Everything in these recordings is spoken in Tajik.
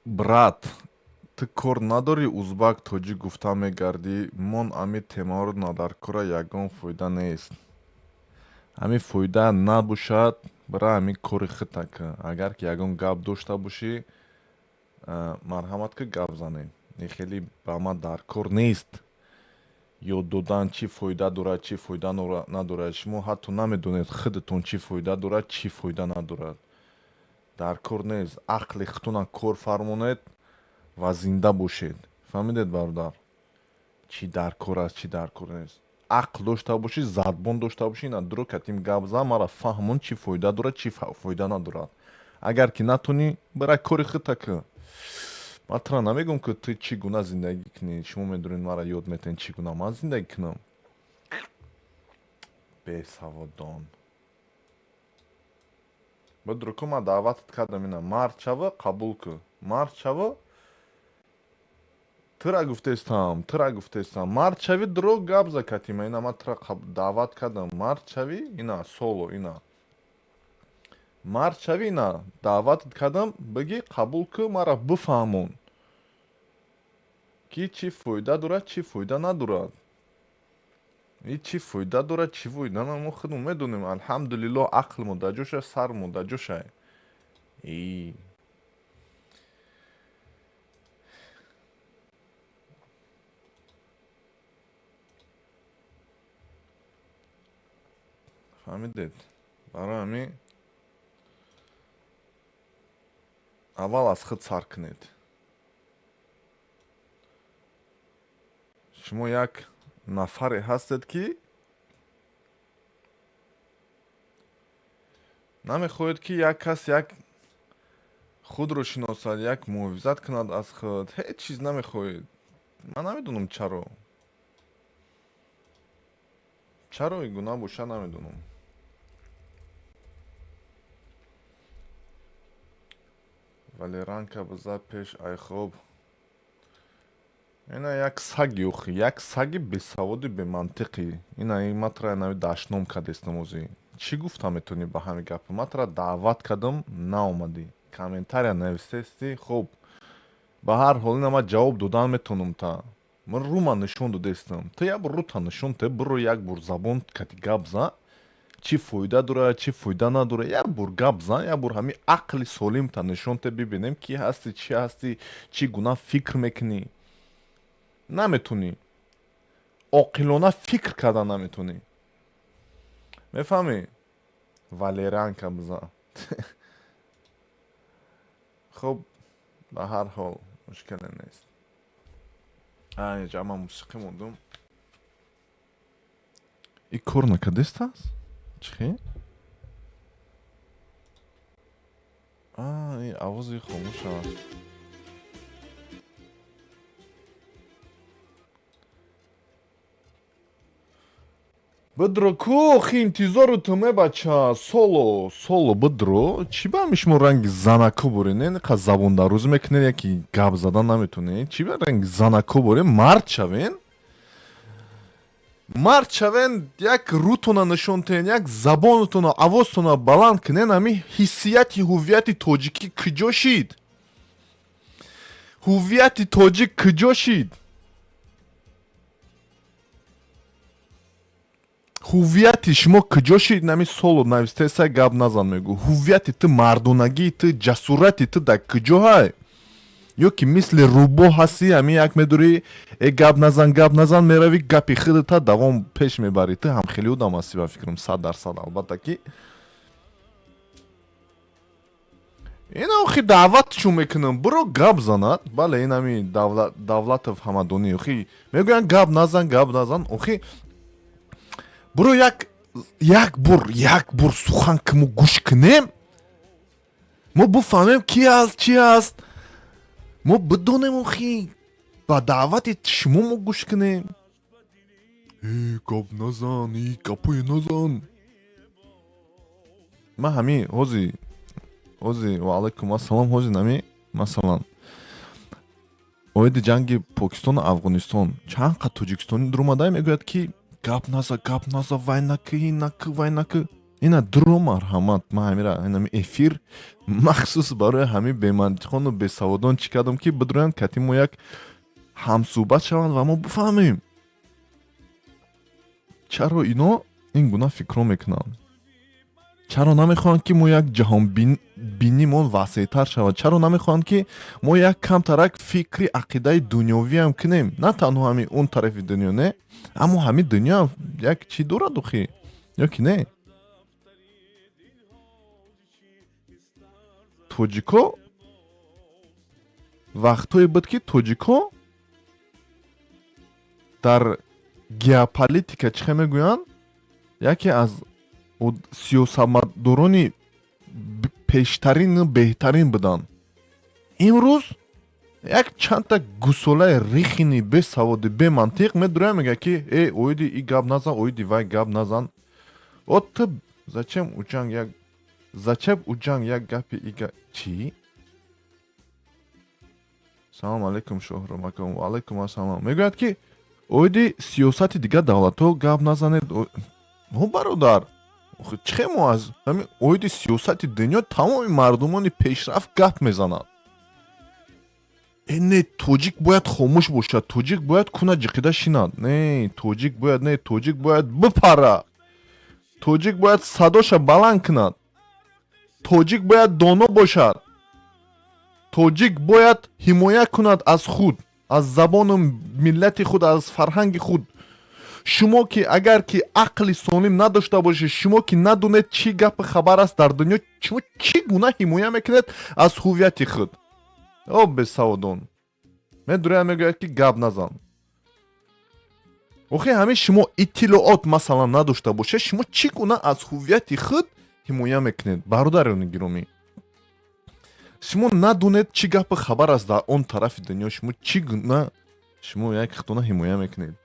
Брат, ту кор надорӣ, узбак, тоҷик гуфта мегардӣ. Мон ами темаро надаркора, ягон фоида нест. Ҳами фоида набошад, бира ҳами кори худта кун. Агар ки ягон гап дошта бошӣ, марҳамат, ки гап занем. Хеле ба ман дар кор нест ёд додан, чӣ фоида дорад, чӣ фоида надорад. Шумо ҳатто намедонед худатон, чӣ фоида дорад, чӣ фоида надорад. Дар кор нест. Ақли худтона кор фармонед ва зинда бошед. Фаҳмидед, бародар, чӣ дар кор аст, чӣ дар кор нест? Ақл дошта бошӣ, забон дошта бошӣ, ина дуро катим гап зан, мара фаҳмон, чӣ фоида дорад, чӣ фоида надорад. Агар ки натонӣ, бира кори худта кун. Ман тура намегӯм, ки ту чӣ гуна зиндагӣ кунӣ. Шумо медонед, мара ёд метаҳед, чӣ гуна ман зиндагӣ кунам. Бесаводон, бидро ку, ман даъватат кардам, ина мард шава, қабул кун, мард шава. Тура гуфтестам, тура гуфтестам, мард шави, дро гап за катима. Ина ман тура даъват кардам, мард шави, ина соло, ина мард шави, ина даъватат кардам, бигӣ, қабул кун, мара бифаҳмон, ки чӣ фоида дорад, чӣ фоида надорад. И чӣ фоида дорад, чӣ фоида, мо худмон медонем. Алҳамдулилло, ақлмо дар ҷоша, сармо дар ҷоша. И фаҳмидед? Барои ҳамин аввал аз худ сар кунед. Шумо як нафаре ҳастед, ки намехоҳед, ки як кас як худро шиносад, як муҳофизат кунад аз худ. Ҳеҷ чиз намехоҳед. Ман намедонам, чаро ин гуна бошад, намедонам. Валеранка биза пеш айхоб. Ина як саги, охи, як саги бесаводи, бемантиқӣ. Ина ин матра нави дашном кардестам. Озӣ чӣ гуфта метавонӣ ба ҳамин гапа? Матра даъват кардам, наомадӣ, комментария навистести. Хуб, ба ҳар ҳол ина ман ҷавоб додан метавонам. Та ман рума нишон додестам, ту як бор рута нишон те, биро, як бор забон кати гап зан, чӣ фоида дорад, чӣ фоида надорад. Як бор гап зан, як бор ҳамин ақли солимта нишон те, бибинем, ки ҳастӣ, чӣ ҳастӣ, чӣ гуна фикр мекунӣ. Наметунӣ оқилона фикр кардан, наметунӣ, мефаҳмӣ? Валеранка бизан. Хуб, ба ҳар ҳол мушкиле нест. Ҷама мусиқӣ мондум. И кор накардестааст, чӣ? Овози хомӯш аст. Бидро ку, охи, интизору туме, бача. Соло, соло, бидро. Чӣ ба ҳами шумо ранги занако бурен, қа забондарӯзӣ мекунед, яки гап задан наметонед? Чӣ ба ранги занако бурен? Мард шавен, мард шавен, як рӯтона нишон тиҳен, як забонатона, овозтона баланд кунен. Ҳами ҳиссияти ҳуввияти тоҷикӣ куҷо шид? Ҳуввияти тоҷик куҷо шид? Ҳуввияти шумо куҷо шид? Нами соло навистеса, гап назан, мегӯ. Ҳуввияти ту, мардонагии ту, ҷасорати ту дар куҷо ҳай? Ё ки мисли рӯбо ҳастӣ, ҳамин як медорӣ, э, гап назан, гап назан, меравӣ, гапи худата давом пеш мебарӣ. Ту ҳам хеле одам ҳастӣ, ба фикрам, 100%. Албатта ки ин охи даъватчун мекунам, биро гап занад. Бале, ин ҳами Давлатов Ҳамадонӣ, охи, мегӯянд: гап назан, гап назан. Охи, биро, як бор, як бор сухан ки мо гӯш кунем, мо бифаҳмем, ки аст, чӣ аст, мо бидонем. Охи, ба даъвати шумо мо гӯш кунем. Э, гап назан, и гапое назан. Ман ҳамин ҳози, ваалайкум ассалом, ҳози нами, масалан, оиди ҷанги Покистону Афғонистон чанд қад тоҷикистони дуромада, мегӯяд, ки гап наза, гап наза, вай накӣ, накӣ, вай накӣ. Ина дуро, марҳамат. Ман ҳамира, инами эфир махсус барои ҳамин бемантиқону бесаводон чӣ кардам, ки бидроянд, кати мо як ҳамсӯҳбат шаванд ва мо бифаҳмем, чаро ино ин гуна фикрҳо мекунанд, чаро намехоҳанд, ки мо як ҷаҳонбинимон васеътар шавад, чаро намехоҳанд, ки мо як камтарак фикри ақидаи дунёвиам кунем. На танҳо ҳамин он тарафи дунё, не, аммо ҳамин дунёам як чӣ дорад охи, ё ки не? Тоҷико вақтҳое буд, ки тоҷико дар геополитика, чӣ хел мегӯянд, яке аз сиёсатмадорони пештарину беҳтарин буданд. Имрӯз як чандта гусолаи рихини бесаводи, бемантиқ медурая, мегӯяд, ки э, оиди и гап назан, оиди вай гап назан. О, ту зачем уҷанг як, зачем уҷанг як гапи ига чӣ? Салом алейкум, Шоҳрумаком. Ва алайкум ассалом. Мегӯяд, ки оиди сиёсати дигар давлатҳо гап назанед. О бародар, чӣ, мо аз ҳамин оиди сиёсати дунё тамоми мардумони пешрафт гап мезананд. Э, не, тоҷик бояд хомӯш бошад, тоҷик бояд куна ҷиқида шинад. Не, тоҷик бояд, не, тоҷик бояд бипара, тоҷик бояд садоша баланд кунад, тоҷик бояд доно бошад, тоҷик бояд ҳимоя кунад аз худ, аз забону миллати худ, аз фарҳанги худ. Шумо ки агар ки ақли солим надошта бошед, шумо ки надонед, чӣ гапи хабар аст дар дунё, шумо чӣ гуна ҳимоя мекунед аз ҳуввияти худ? О бесаводон, медурая, мегӯяд, ки гап назан. Охи, ҳамин шумо иттилоот, масалан, надошта бошед, шумо чӣ гуна аз ҳуввияти худ ҳимоя мекунед? Бародарони гиромӣ, шумо надонед, чӣ гапи хабар аст дар он тарафи дунё, шумо чӣ гуна шумо як худтона ҳимоя мекунед?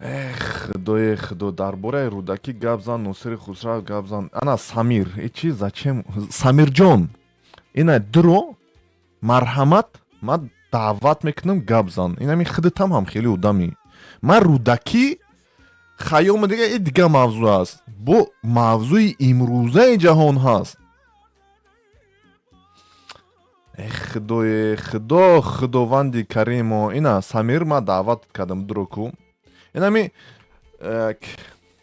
Эх, худое, худо! Дар бораи Рӯдакӣ гап зан, Носири Хусрав гап зан. Ана Самир, и чи, зачем? Самирҷон, ина дуро, марҳамат, ман даъват мекунам, гап зан. Инами худатам ҳам хеле одамӣ. Ман Рӯдакӣ, Хайёма, дига и дига мавзӯъ аст, бо мавзӯи имрӯзаи ҷаҳон ҳаст. Эх, худое, худо, худованди каримо! Ина Самир, ман даъват кардам, дуро ку. Инами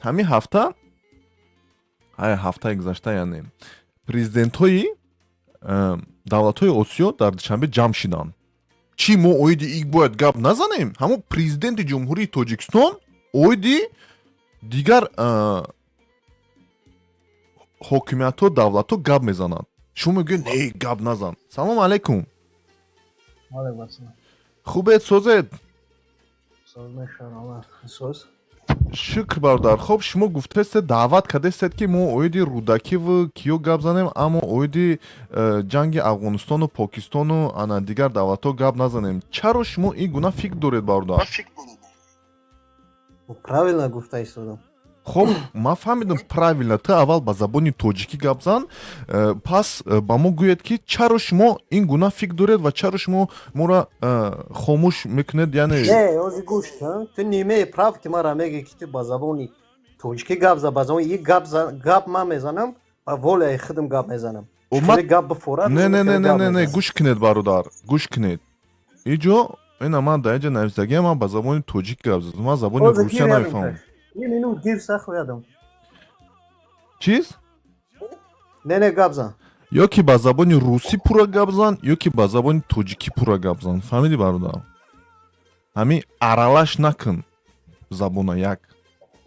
ҳамин ҳафта, ҳафтаи гузашта, яъне президентҳои давлатҳои Осиё дар Душанбе ҷамъ шиданд. Чӣ, мо оиди ик бояд гап назанем? Ҳамон президенти Ҷумҳурии Тоҷикистон оиди дигар ҳокимиятҳо, давлатҳо гап мезанад, шумо мегӯед: не, гап назан. Салом алейкум. Хубед, созед? Шукр, бародар. Хоб, шумо гуфтаестед, даъват кардастед, ки мо оиди Рӯдакиву киё гап занем, аммо оиди ҷанги Афғонистону Покистону ана дигар давлатҳо гап назанем. Чаро шумо ин гуна фикр доред, бародар? Правильно гуфта истодам. Хоб, ман фаҳмидам, правильно. Ту аввал ба забони тоҷикӣ гап зан, пас ба мо гӯед, ки чаро шумо ин гуна фикр доред ва чаро шумо моро хомӯш мекунед, яъне. Не, ози гӯш, ту не имеешь прав, ки мара мегӯӣ, ки ту ба забони тоҷикӣ гап за, ба забони и гап, гап ман мезанам, ба воля и худам гап мезанам. Гап бифорад. Не, не, не, не, не, не, гӯш кунед, бародар, гӯш кунед. Иҷо ина ман дар инҷа нависдагиам, ман ба забони тоҷик гап задам, ман забони русия намефаҳмам. Минут гир сахоядам. Чиз? Не, не, гап зан. Ё ки ба забони русӣ пурра гап зан, ё ки ба забони тоҷикӣ пурра гап зан. Фаҳмидӣ, бародар? Ҳамин аралаш накун забона. Як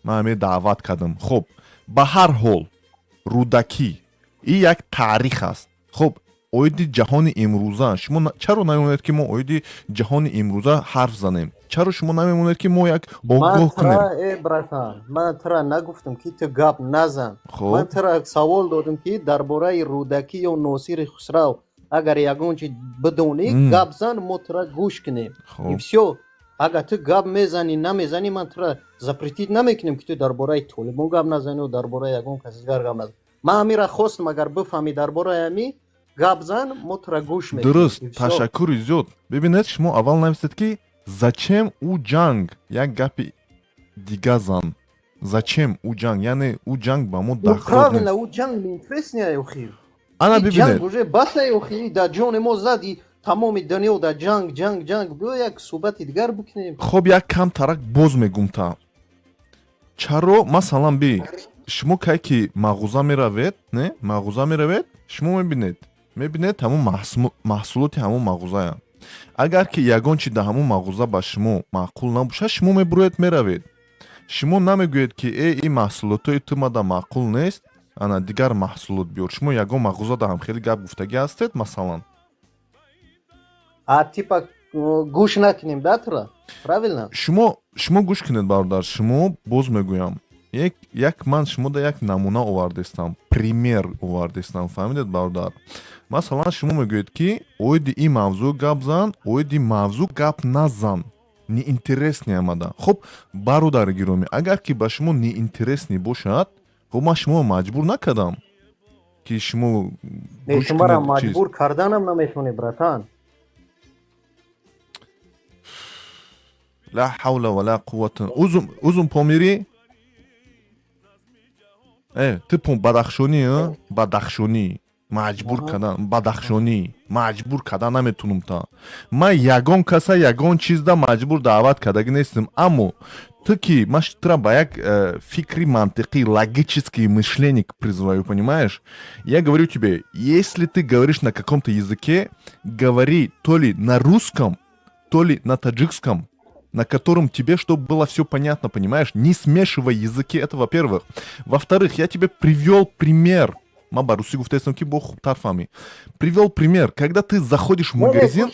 ман ҳамин даъват кардам. Хуб, ба ҳар ҳол, Рӯдакӣ и як таърих аст. Хуб, оиди ҷаҳони имрӯза шумо чаро намемонед, ки мо оиди ҷаҳони имрӯза ҳарф занем? Чаро шумо намемонед, ки мо як огоҳ кунем? Э, братан, ман тура нагуфтам, ки ту гап назан. Ман тура савол додам, ки дар бораи Рӯдакӣ ё Носири Хусрав агар ягон чи бидонӣ, гап зан, мо тура гӯш кунем, и всё. Агар ту гап мезанӣ, намезанӣ, ман тура запретить намекунем, ки ту дар бораи Толибон гап назанӣ дар бораи ягон каси дигар гап назанӣ. Ман ҳамира хостам, агар бифаҳмӣ, дар бораи ҳами гап зан, мо тура гӯш мекунем. Дуруст, ташаккури зиёд. Бибинед, шумо аввал нависед, ки зачем ӯ ҷанг, як гапи дига зан. Зачем ӯ ҷанг? Яъне ӯ ҷанг ба мо дахл? Правильно, ӯ ҷанг неинтересный охир. Ана, бибинед. Ҷанг уже басай охир, дар ҷони мо зади, тамоми дунё дар ҷанг, ҷанг, ҷанг. Биё, як суҳбати дигар бикунем. Хоб, як кам тарак боз мегум та. Чаро, масалан, би, шумо кай ки мағоза меравед, не, мағоза меравед, шумо мебинед ҳамун маҳсулоти ҳамун мағозая. Агар ки ягон чи дар ҳамун мағоза ба шумо маъқул набошад, шумо мебуроед, меравед. Шумо намегӯед, ки э, ин маҳсулотҳои ту мада маъқул нест, ана дигар маҳсулот биёр. Шумо ягон мағоза дар ҳам хеле гап гуфтагӣ ҳастед, масалан? А типа гӯш накунем да тура, правильно? Шумо гӯш кунед, бародар. Шумо, боз мегӯям, як ман шумода як намуна овардестам, пример овардестам, фаҳмидед, бародар? Масалан, шумо мегӯед, ки оиди ин мавзӯъ гап зан, оиди мавзӯъ гап назан, неинтересный омада. Хуб, бародари гиромӣ, агар ки ба шумо неинтересный бошад, хуб, ман шуморо маҷбур накардам, ки шумо Не, шуморо маҷбур карданам наметавонӣ, братан. Ла ҳавла ва ла қуввата. Узум Помирӣ, ту бадахшонӣ, бадахшонӣ, маҷбур кардан, бадахшонӣ, маҷбур кардан наметунам та. Ман ягон каса ягон чизда маҷбур даъват кардагӣ нестам, аммо ту ки ман тура ба як фикри мантиқӣ, логический мышление призываю, понимаешь? Я говорю тебе: если ты говоришь на каком-то языке, говори то ли на русском, то ли на таджикском, на котором тебе, чтобы было все понятно, понимаешь? Не смешивай языки, это во-первых. Во-вторых, я тебе привел пример. Ма ба русӣ гуфтаистам, ки бо хубтар фаҳмӣ. Привел пример, когда ты заходишь в магазин.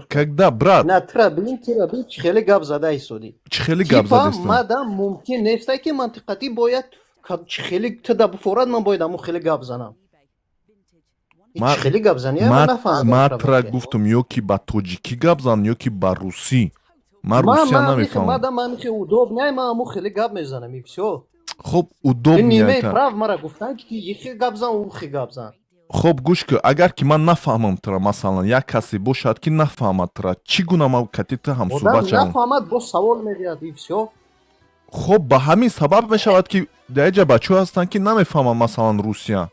Когда, брат? На, тра бин, тра бин, чӣ хеле гап зада истодӣ. Чӣ хеле гап задастам? Мадам мумкин неста, ки мантиқатӣ бояд чӣ хеле туда буфорад, ман бояд ҳамун хеле гап занам. Хеле гап занӣ. Ма тра гуфтам: ё ки ба тоҷикӣ гап зан, ё ки ба русӣ. Ман русия намефаҳмам. Мадам ман хе удобный, ман ҳамун хеле гап мезанам, и всё. Хуб, удобный. Прав, мара гуфтан, ки ихе гап зан, ухе гап зан. Хуб, гӯш кун, агар ки ман нафаҳмам тура, масалан, як касе бошад, ки нафаҳмад тура, чӣ гуна ман кати ту ҳамсӯҳбат шавам? Нафаҳмад, боз савол медиҳад, и всё. Хуб, ба ҳамин сабаб мешавад, ки дар ҷа бачаҳо ҳастанд, ки намефаҳманд, масалан, русия.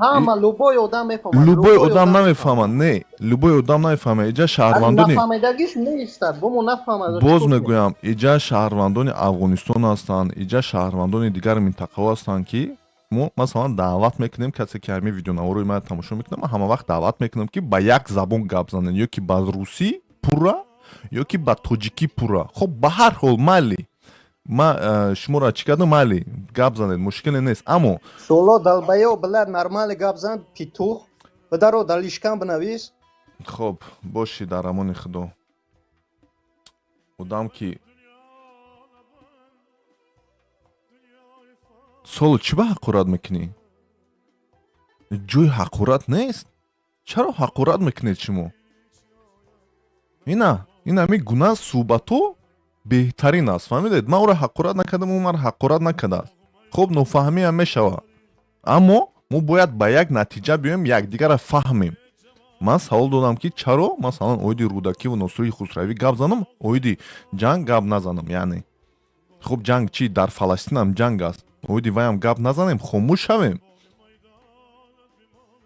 Ҳама, любой одам мефаҳмад. Любой одам намефаҳмад, не, любой одам намефаҳмад. Иҷа шаҳрвандони Нафаҳмидагиш меистад, бомо нафаҳмад. Боз мегӯям, иҷа шаҳрвандони Афғонистон ҳастанд, иҷа шаҳрвандони дигар минтақаҳо ҳастанд, ки мо, масалан, даъват мекунем. Касе ки ҳамин видеонаворои ман тамошо мекунам, ман ҳама вақт даъват мекунам, ки ба як забон гап занед: ё ки ба русӣ пурра, ё ки ба тоҷикӣ пурра. Хуб, ба ҳар ҳол, майли, ма шуморо чӣ кардам, майли, гап занед, мушкиле нест, аммо Соло, долбоёб, блядь, нормально гап зан, петух, бидаро, дар личкам бинавис. Хуб, бошӣ дар амони Худо. Одам ки соло, чӣ ба ҳақорат мекунӣ? Ҷои ҳақорат нест. Чаро ҳақорат мекунед шумо? Ина, ин ҳамин гуна суҳбатҳо беҳтарин аст, фаҳмидед? Ман ӯро ҳақорат накардам, ӯ маро ҳақорат накардааст. Хуб, нофаҳмиам мешавад, аммо мо бояд ба як натиҷа биёем, якдигарро фаҳмем. Ман савол додам, ки чаро, масалан, оиди Рӯдакиву Носири Хусравӣ гап занам, оиди ҷанг гап назанам? Яъне, хуб, ҷанг чи, дар Фаластинам ҷанг аст, оиди ваям гап назанем, хомӯш шавем?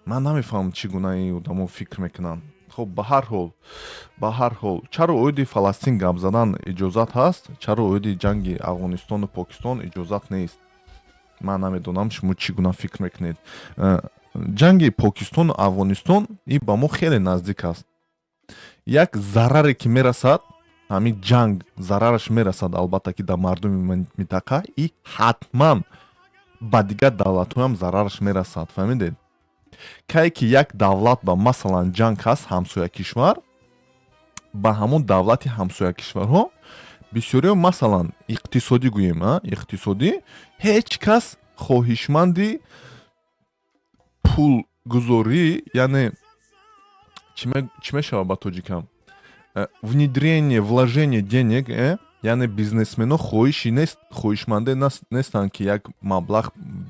Ман намефаҳмам, чӣ гуна ин одамо фикр мекунанд. Хуб, ба ҳар ҳол, чаро оиди Фаластин гап задан иҷозат ҳаст, чаро оиди ҷанги Афғонистону Покистон иҷозат нест? Ман намедонам, шумо чӣ гуна фикр мекунед. Ҷанги Покистону Афғонистон и ба мо хеле наздик аст. Як зараре ки мерасад, ҳамин ҷанг зарараш мерасад, албатта, ки дар мардуми минтақа и ҳатман ба дигар давлатҳоям зарараш мерасад, фаҳмидед? Кае ки як давлат ба, масалан, ҷанг ҳаст, ҳамсоя кишвар ба ҳамон давлати ҳамсоя кишварҳо бисёриҳо, масалан, иқтисодӣ гӯем, иқтисодӣ, ҳеҷ кас хоҳишманди пулгузорӣ, яъне чӣ мешавад ба тоҷикам, внедрение, вложение денег. Яъне бизнесмено хоҳиши нест, хоҳишманде нестанд, ки як маблағ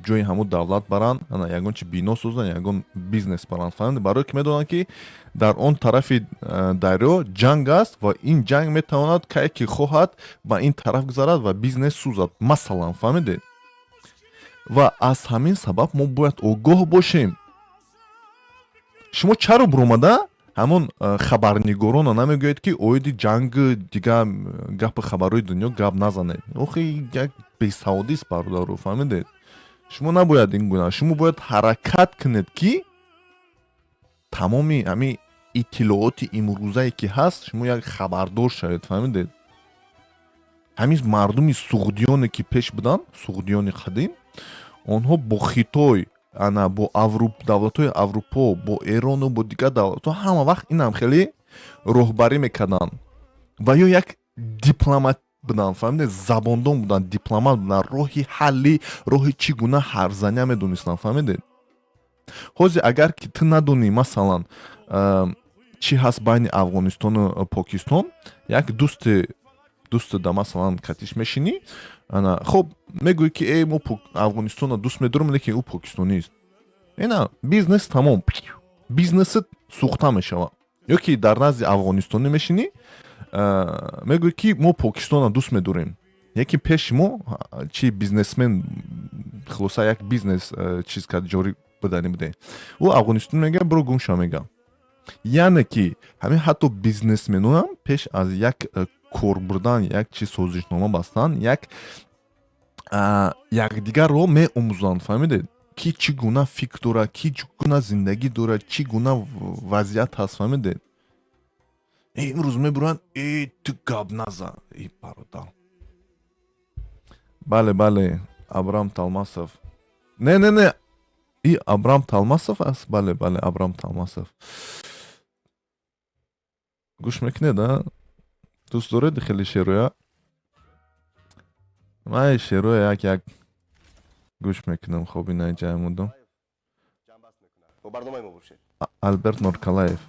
ҷои ҳамун давлат баранд, ана ягон чи бино созанд, ягон бизнес баранд, фаҳмидед? Барое ки медонанд, ки дар он тарафи дарё ҷанг аст ва ин ҷанг метавонад кае ки хоҳад ба ин тараф гузарад ва бизнес сӯзад, масалан, фаҳмидед? Ва аз ҳамин сабаб мо бояд огоҳ бошем. Шумо чаро буромада ҳамон хабарнигорона намегӯед, ки оиди ҷангу дига гапи хабарҳои дунё гап назанед? Охи, як бесаводист, бародаро, фаҳмидед? Шумо набояд ин гуна, шумо бояд ҳаракат кунед, ки тамоми ҳамин иттилооти имрӯзае ки ҳаст, шумо як хабардор шавед, фаҳмидед? Ҳамин мардуми суғдиёне ки пеш буданд, суғдиёни қадим, онҳо бо Хитой, ана бо давлатҳои Аврупо, бо Эрону бо дигар давлатҳо ҳама вақт инам хеле роҳбарӣ мекарданд ва ё як дипломат буданд, фаҳмидед? Забондон буданд, дипломат буданд, роҳи ҳалли, роҳи чӣ гуна ҳарфзания медонистанд, фаҳмидед? Ҳозир агар ки ту надонӣ, масалан, чӣ ҳаст байни Афғонистону Покистон, як дӯсти дӯстда, масалан, катиш мешинӣ, ана хоб мегӯӣ, ки э, мо Афғонистонро дӯст медорем, лекин ӯ покистонист. Ина бизнес тамом, бизнесит сӯхта мешавад. Ё ки дар назди афғонистонӣ мешинӣ, мегӯӣ, ки мо Покистонро дӯст медорем, яке пеши мо чи бизнесмен, хулоса, як бизнес чиз кард, ҷорӣ буданӣ буде, ӯ афғонистон мега, биро гум шава, мега. Яъне ки ҳамин ҳатто бизнесменонам пеш аз як кор бурдан, як чиз созишнома бастан, як якдигарро меомӯзанд, фаҳмидед? Ки чӣ гуна фикр дорад, ки чӣ гуна зиндагӣ дорад, чӣ гуна вазъият ҳаст, фаҳмидед? Имрӯз мебуранд: «Э, ту гап назан, э, бародар». Бале, бале, Абрам Талмасов. Не, не, не, и Абрам Талмасов аст. Бале, бале, Абрам Талмасов. Гӯш мекунед, а? Дӯст доред хеле шероя? Ман шероя як як гӯш мекунам. Хоб, ина ҷаймудум. Алберт Норкалаев.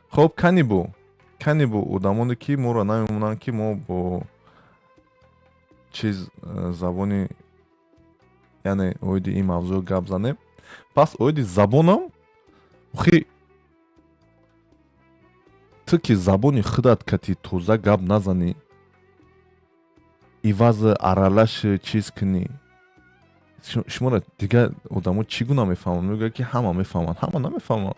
Хоб, канибу, канибу, одамоне ки моро намемонанд, ки мо бо чиз забони, яъне оиди ин мавзӯъ гап занем. Пас оиди забонам, охи, ту ки забони худат кати тоза гап назанӣ, ивази аралаш чиз кунӣ, шуморо дигар одамо чӣ гуна мефаҳманд? Мегӯяд, ки ҳама мефаҳманд. Ҳама намефаҳманд.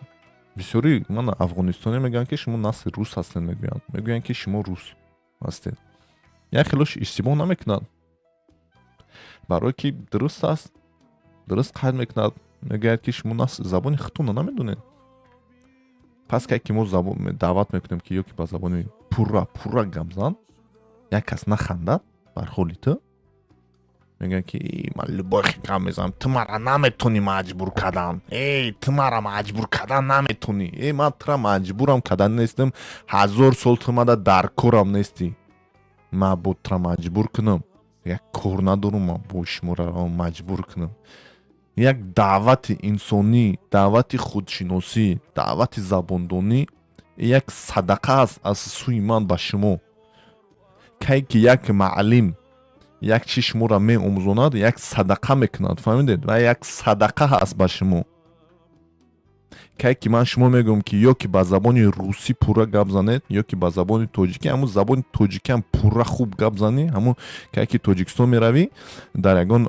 Бисёри ман афғонистоне мегӯянд, ки шумо насли рус ҳастед, мегӯянд, мегӯянд, ки шумо рус ҳастед. Як хелош иштибоҳ намекунад, барое ки дуруст аст, дуруст қайд мекунад, мегӯяд, ки шумо забони худтонро намедонед. Пас кай ки мо даъват мекунем, ки ё ки ба забони пурра пурра гап зан, як кас нахандад бар ҳоли ту, мегӯяд, ки ман любой гап мезанам, ту мара наметонӣ маҷбур кардан, эй, ту мара маҷбур кардан наметонӣ. Э, ман тура маҷбурам кардан нестам, ҳазор сол ту мада дар корам нестӣ, ман бо тура маҷбур кунам, як кор надорум, ман бо шуморо маҷбур кунам. Як даъвати инсонӣ, даъвати худшиносӣ, даъвати забондонӣ як садақа аст аз сӯи ман ба шумо. Кай ки як маълим як чиз шуморо меомӯзонад, як садақа мекунад, фаҳмидед? Ва як садақа ҳаст ба шумо. Кай ки ман шумо мегӯям, ки ё ки ба забони русӣ пурра гап занед, ё ки ба забони тоҷикӣ, ҳамун забони тоҷикиам пурра хуб гап занӣ. Ҳамун кай ки Тоҷикистон меравӣ, дар ягон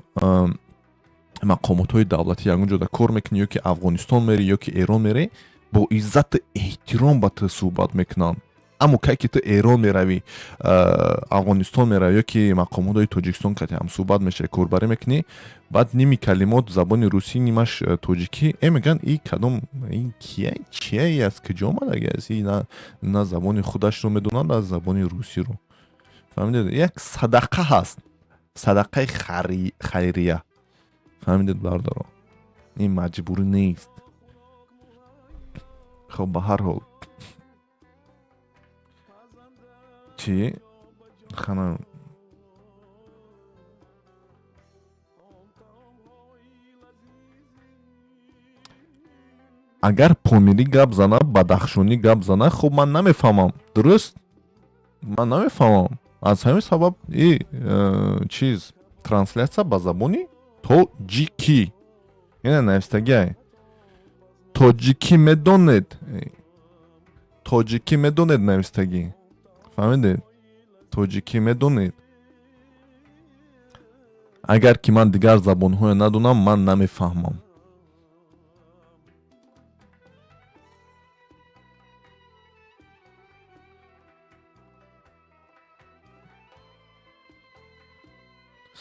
мақомотҳои давлатӣ, ягон ҷода кор мекунӣ, ё ки Афғонистон мерӣ, ё ки Эрон мерӣ, бо иззату эҳтиром ба ту суҳбат мекунанд. Аммо кай ки ту Эрон меравӣ, Афғонистон меравӣ, ё ки мақомотҳои Тоҷикистон кати ҳамсуҳбат мешавӣ, корбарӣ мекунӣ, баъд ними калимот забони русӣ, нимаш тоҷикӣ, мегӯянд: «И кадом, ин кия, чия, аз куҷо омадаги аст?» И на забони худашро медонад, на забони русиро, фаҳмидед? Як садақа ҳаст, садақаи хайрия, фаҳмидед, бародаро? Ин маҷбурӣ нест. Хоб, ба ҳар ҳол, чӣ хана. Агар помирӣ гап зана, бадахшонӣ гап зана, хуб, ман намефаҳмам, дуруст. Ман намефаҳмам. Аз ҳамин сабаб и чиз, трансляция ба забони тоҷикӣ, ина навистагиай. Тоҷикӣ медонед, тоҷикӣ медонед, навистагӣ, фаҳмидед? Тоҷикӣ медонед. Агар ки ман дигар забонҳое надонам, ман намефаҳмам.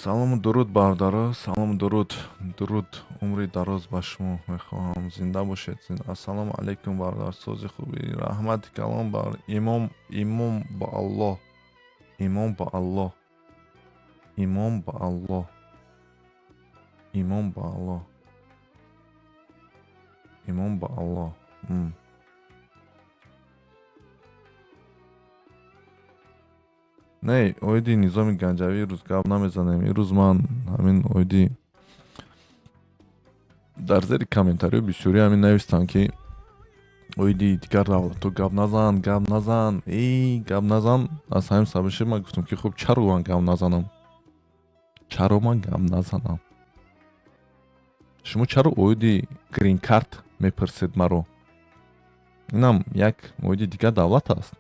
Салому дуруд, бародаро, салому дуруд, дуруд, умри дароз ба шумо мехоҳам, зинда бошед. Ассалому алайкум, бародар, сози хуби, раҳмати калом бар имом, имом ба Аллоҳ, имом ба Аллоҳ, имом ба Аллоҳ, имом ба Аллоҳ, имом ба Аллоҳ. Не, оиди Низоми Ганҷавӣ ирӯз гап намезанем. Ирӯз ман ҳамин оиди дар зери комментариҳо бисёри ҳамин навистанд, ки оиди дигар давлатҳо гап назан, гап назан, эй, гап назан. Аз ҳамин сабабше ман гуфтам, ки хуб, чаро ман гап назанам, чаро ман гап назанам? Шумо чаро оиди грин-карт мепурсед маро? Инам як оиди дигар давлат аст.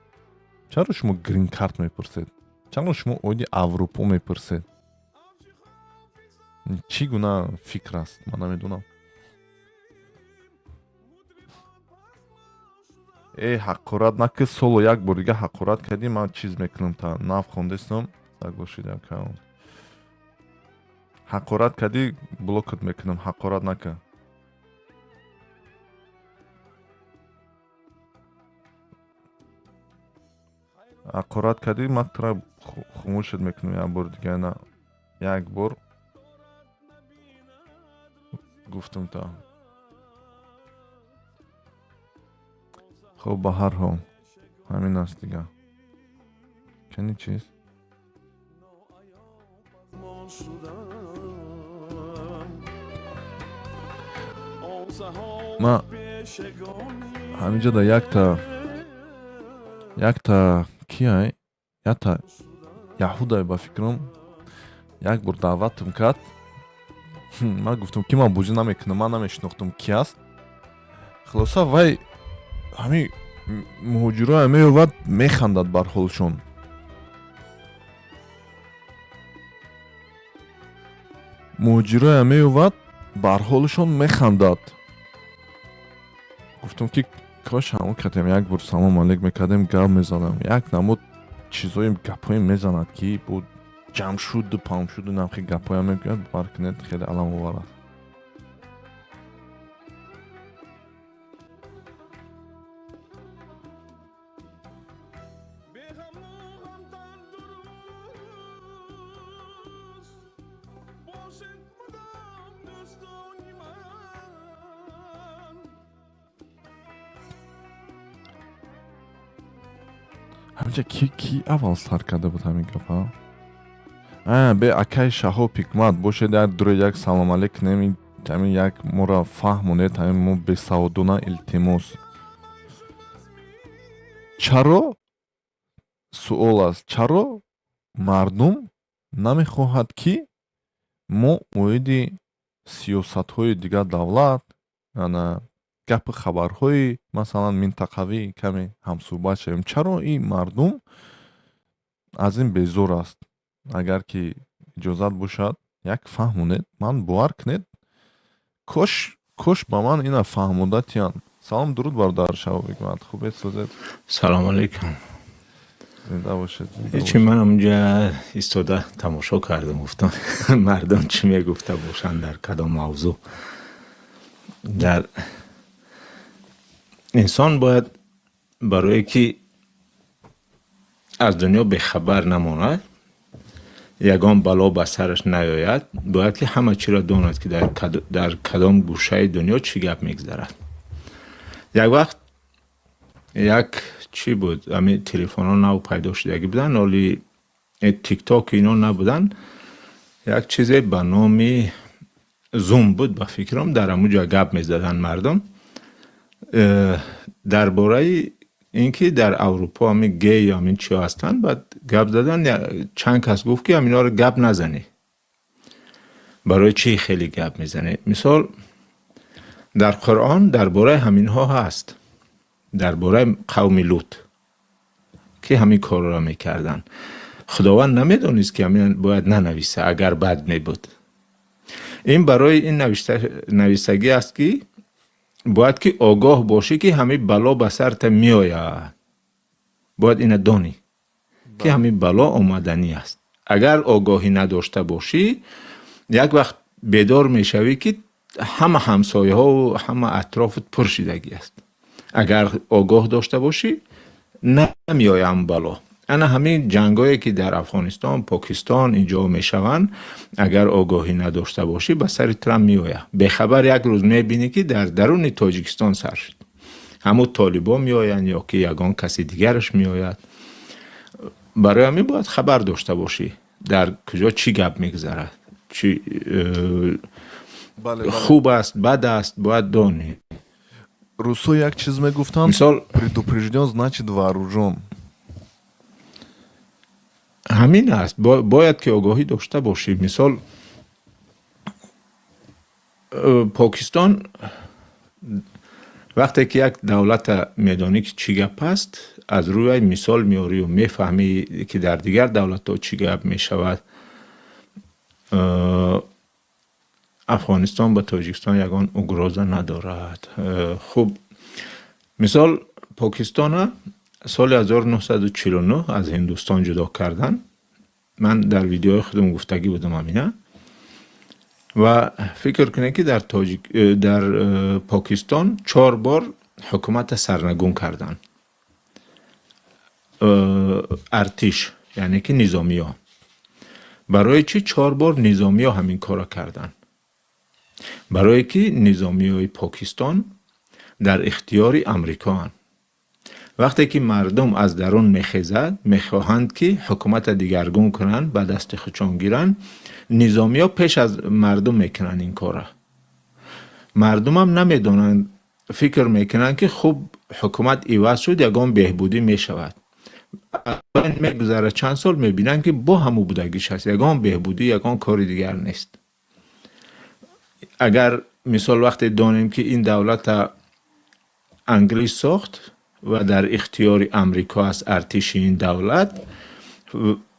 Чаро шумо грин-карт мепурсед? Чаро шумо оиди Аврупо мепурсед? Чӣ гуна фикр аст, ман намедонам. Э, ҳақорат наки, соло як бор дига ҳақорат кардӣ, ман чиз мекунам. Та нав хондестам, сагошид аккаунт. Ҳақорат кардӣ, блокат мекунам. Ҳақорат нака. Ҳақорат кардӣ, ман тура хомӯшат мекунам. Як бор дига, на, як бор гуфтам та. Хуб, ба ҳар ҳол, ҳамин аст дига. Кани чиз? Ма ҳаминҷо да якта кияй, якта яҳудай, ба фикрам, як бор даъватам кард. Ман гуфтам, ки ман бозӣ намекунам, ман намешинохтам, ки аст. Хулоса, вай ҳамин муҳоҷироя меёвад, механдад бар ҳолшон. Муҳоҷироя меёвад, бар ҳолшон механдад. Гуфтам, ки кош ҳамон кардем, як бор салом алейк мекардем, гап мезадам. Як намуд чизои гапҳое мезанад, ки бо ҷамшуду памшуду намхи гапҳоя мегӯяд, бовар кунед, хеле аламовар аст. Ҳаминҷа ки аввал сар карда буд ҳамин гапа? Бе акай Шаҳоб Ҳикмат бошед, як дуре як салом алейк кунем, ҳамин як моро фаҳмонед, ҳамин мо бесаводона, илтимос. Чаро, суол аст, чаро мардум намехоҳад, ки мо оиди сиёсатҳои дигар давлат, ана гапи хабарҳои, масалан, минтақавӣ каме ҳамсӯҳбат шавем? Чаро ин мардум аз ин безор аст? Агар ки иҷозат бошад, як фаҳмонед. Ман, бовар кунед, кош ба ман ина фаҳмода тиянд. Салом, дуруд, бародар Шаҳоб Ҳикмат, хубед, созед? Салому алейкум. Зинда бошед. Ҳечи, ман онҷа истода тамошо кардам, гуфтам, мардум чӣ мегуфта бошанд, дар кадом мавзӯъ. Дар инсон бояд барое ки аз дунё бехабар намонад, ягон бало ба сараш наёяд, бояд ки ҳама чиро донад, ки дар кадом гӯшаи дунё чӣ гап мегузарад. Як вақт як чӣ буд, ами телефонҳо нав пайдо шудагӣ буданд, оли тикток ино набуданд, як чизе ба номи Зум буд, ба фикрам, дар ҳамуҷа гап мезаданд мардум дар бораи Ин ки дар Аврупо ҳамин гей ё ҳамин чиҳо ҳастанд, баъд гап задан, чанд кас гуфт, ки ҳаминҳоро гап назанӣ, барои чӣ хеле гап мезанӣ? Мисол, дар Қуръон дар бораи ҳаминҳо ҳаст, дар бораи қавми Лут, ки ҳамин корро мекарданд. Худованд намедонист, ки ҳамин бояд нанависа, агар бад мебуд. Ин барои ин нависагӣ аст, ки бояд ки огоҳ бошӣ, ки ҳамин бало ба сарта меояд. Бояд ина донӣ, ки ҳамин бало омаданӣ аст. Агар огоҳӣ надошта бошӣ, як вақт бедор мешавӣ, ки ҳама ҳамсояҳову ҳама атрофат пур шидагӣ аст. Агар огоҳ дошта бошӣ, намеоям бало. Ана ҳамин ҷангое, ки дар Афғонистон, Покистон, инҷо мешаванд, агар огоҳӣ надошта бошӣ, ба сари тура меояд. Бехабар як рӯз мебинӣ, ки дар даруни Тоҷикистон сар шуд. Ҳамун толибо меоянд ё ки ягон каси дигараш меояд. Барои ҳамин бояд хабар дошта бошӣ, дар куҷо чӣ гап мегузарад, чи хуб аст, бад аст, бояд донӣ. Русо як чиз мегуфтанд: мисол, предупрежден, значит вооружен. Ҳамин аст, бояд ки огоҳӣ дошта бошӣ. Мисол, Покистон, вақте ки як давлата медонӣ, ки чӣ гап аст, аз рӯи мисол меорию мефаҳмӣ, ки дар дигар давлатҳо чӣ гап мешавад. Афғонистон ба Тоҷикистон ягон угроза надорад. Хуб, мисол, Покистона соли 1949 аз Ҳиндустон ҷудо карданд. Ман дар видеои худам гуфтагӣ будам ҳамина. Ва фикр кунед, ки дар Покистон чор бор ҳукумата сарнагун карданд артиш, яъне ки низомиё. Барои чӣ чор бор низомиё ҳамин корро карданд? Барое ки низомиёи Покистон дар ихтиёри Амрикоанд. Вақте ки мардум аз дарун мехезад, мехоҳанд, ки ҳукумата дигаргун кунанд, ба дасти худшон гиранд, низомиё пеш аз мардум мекунанд ин корра. Мардумам намедонанд, фикр мекунанд, ки хуб, ҳукумат иваз шуд, ягон беҳбудӣ мешавад. Мегузарад чанд сол, мебинанд, ки бо ҳамун будагиш аст, ягон беҳбудӣ, ягон кори дигар нест. Агар, мисол, вақте донем, ки ин давлата англис сохт ва дар ихтиёри Амрико аст артиши ин давлат,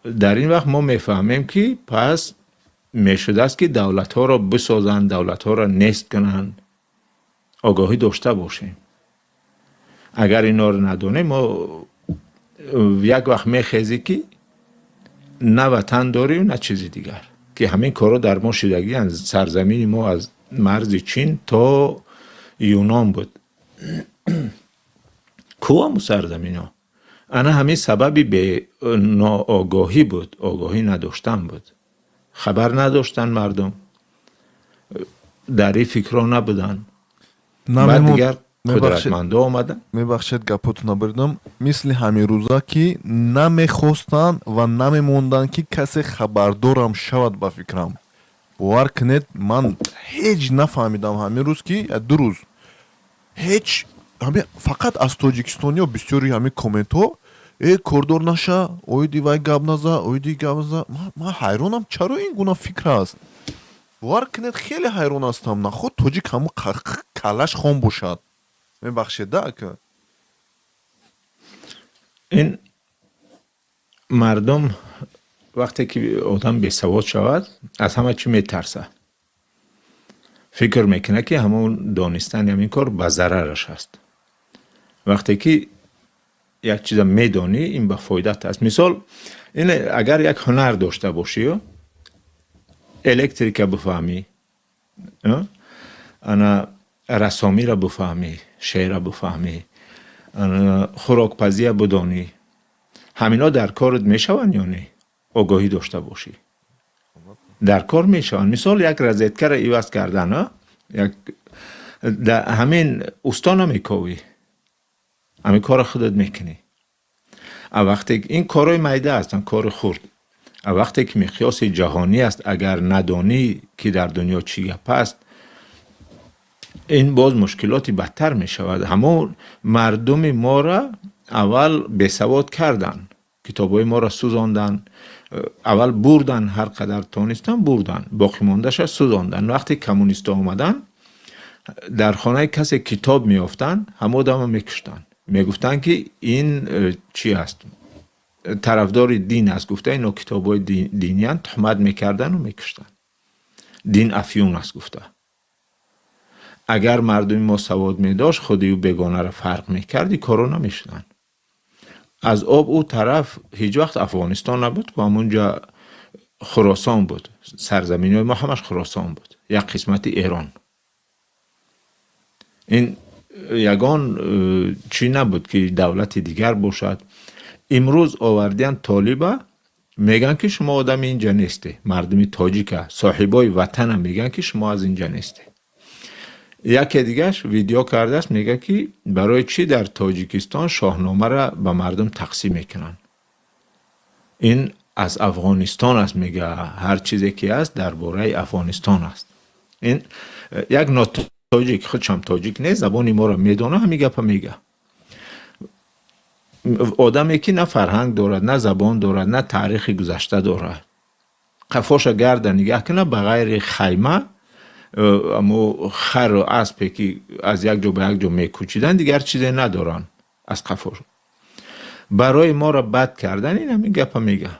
дар ин вақт мо мефаҳмем, ки пас мешудааст, ки давлатҳоро бисозанд, давлатҳоро нест кунанд. Огоҳӣ дошта бошем. Агар инҳоро надонем, мо як вақт мехезӣ, ки на ватан дорем, на чизи дигар, ки ҳамин корҳо дар мо шидагианд. Сарзамини мо аз марзи Чин то Юнон буд. Ку ҳамун сарзаминҳо? Ана ҳамин сабаби ноогоҳӣ буд, огоҳӣ надоштан буд. Хабар надоштанд мардум, дар ин фикрҳо набуданд. Баъд дигар қудратмандо омаданд. Мебахшед, гапотона бурдам. Мисли ҳамин рӯза, ки намехостанд ва намемонданд, ки касе хабардорам шавад. Ба фикрам, бовар кунед, ман ҳеҷ нафаҳмидам ҳамин рӯз, ки 2 рӯз ҳеҷ фақат аз тоҷикистониё бисёри ҳамин комментҳо: «Э, кордор наша, оиди вай гап наза, оиди гап наза». Ман ҳайронам, чаро ин гуна фикр аст? Бовар кунед, хеле ҳайрон ҳастам. Наход тоҷик ҳамун каллаш хом бошад? Мебахшед, да, ака. Ин мардум, вақте ки одам бесавод шавад, аз ҳама чӣ метарсад, фикр мекунад, ки ҳамон донистани ҳамин кор ба зарараш аст. Вақте ки як чиза медонӣ, ин ба фоидат аст. Мисол, ин агар як ҳунар дошта бошӣ, электрика бифаҳмӣ, ана рассомиро бифаҳмӣ, шеъра бифаҳмӣ, хӯрокпазия бидонӣ, ҳамино дар корат мешаванд ё не? Огоҳӣ дошта бошӣ, дар кор мешаванд. Мисол, як розеткаро иваз кардан, як ҳамин усто намековӣ, ҳамин корро худат мекунӣ. А вақте ин корҳои майда ҳастанд, кори хурд, а вақте ки миқёси ҷаҳонӣ аст, агар надонӣ, ки дар дунё чӣ гап аст, ин боз мушкилоти бадтар мешавад. Ҳамон мардуми моро Аввал бесавод кардан, китобҳои моро сӯзондан, аввал бурдан, ҳар қадар тонистан бурдан, боқимондаша сӯзондан. Вақте коммунистҳо омаданд, дар хонаи касе китоб меёфтанд, ҳама одамро мекуштанд, мегуфтанд, ки ин чӣ аст, тарафдори дин аст. Гуфта, ино китобҳои диниянд, туҳмат мекардану мекуштанд, дин афюн аст гуфта. Агар мардуми мо савод медошт, худи ӯ бегонаро фарқ мекард, ин корро намешуданд. Аз об ӯ тараф ҳеҷ вақт Афғонистон набуд ку, ҳамунҷа Хуросон буд. Сарзаминҳои мо ҳамаш Хуросон буд, як қисмати Эрон. Ин ягон чӣ набуд, ки давлати дигар бошад. Имрӯз овардиян толиба, мегӯянд, ки шумо одами инҷа несте. Мардуми тоҷика, соҳибои ватана мегӯянд, ки шумо аз инҷа несте. Яке дигаш видео кардааст, мегӯяд, ки барои чӣ дар Тоҷикистон Шоҳномаро ба мардум тақсим мекунанд, ин аз Афғонистон аст. Мега, ҳар чизе ки аст, дар бораи Афғонистон аст. Ин як нотоҷик, худшам тоҷик нест, забони моро медона, ҳамин гапа мега. Одаме ки на фарҳанг дорад, на забон дорад, на таърихи гузашта дорад. Қафоша гарда нигаҳ кунад, ба ғайри хайма, амо хару аспе, ки аз як ҷо ба як ҷо мекӯчиданд, дигар чизе надоранд аз қафош. Барои моро бад кардан ин ҳамин гапа мега.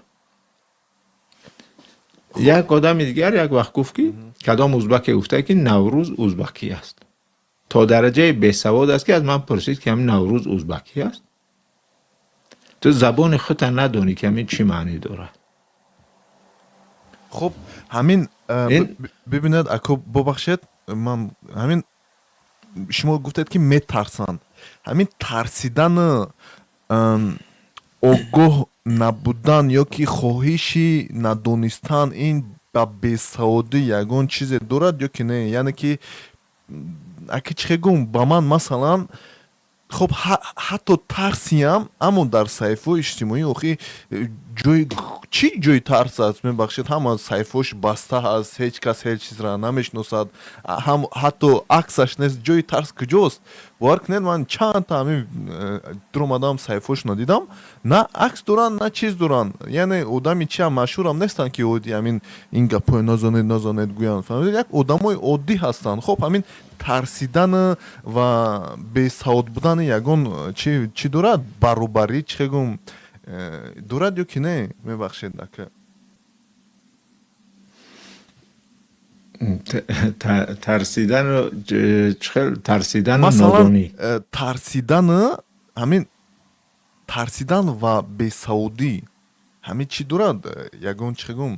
Як одами дигар як вақт гуфт, ки кадом узбаке гуфта, ки Наврӯз узбакӣ аст. То дараҷаи бесавод аст, ки аз ман пурсид, ки ҳамин Наврӯз узбакӣ аст. Ту забони худта надонӣ, ки ҳамин чӣ маънӣ дорад. Хуб, ҳамин бибинед, ако, бубахшед, ман ҳамин шумо гуфтед, ки метарсанд. Ҳамин тарсидан, огоҳ набудан ё ки хоҳиши надонистан, ин ба бесаводӣ ягон чизе дорад ё ки не? Яъне ки, аки, чӣ гум, ба ман масалан, хоб, ҳатто тарсиам, аммо дар саҳифаҳои иҷтимоӣ охи ҷои чӣ ҷои тарс аст? Мебахшед, ҳама саҳифаҳош баста аст, ҳеҷ кас ҳеҷ чизра намешиносад, ҳатто аксаш нест. Ҷои тарс куҷост? Бовар кунед, ман чандта ҳамин дуромадам, саҳифаҳошро дидам, на акс доранд, на чиз доранд. Яъне одами чиам машҳурам нестанд, ки оди ҳамин ин гапҳои назанед, назанед гӯянд. Фаҳмидед, як одамои оддӣ ҳастанд. Хоб, ҳамин тарсидан ва бесавод будани ягон чӣ дорад, баробарӣ, чӣ гум, дорад ё ки не? Мебахшед, ака. Тарсидану чихел тарсидану Масалан, нодонӣ? Тарсидан, ҳамин тарсидан ва бесаводӣ ҳамин чӣ дорад, ягон, чӣ гум,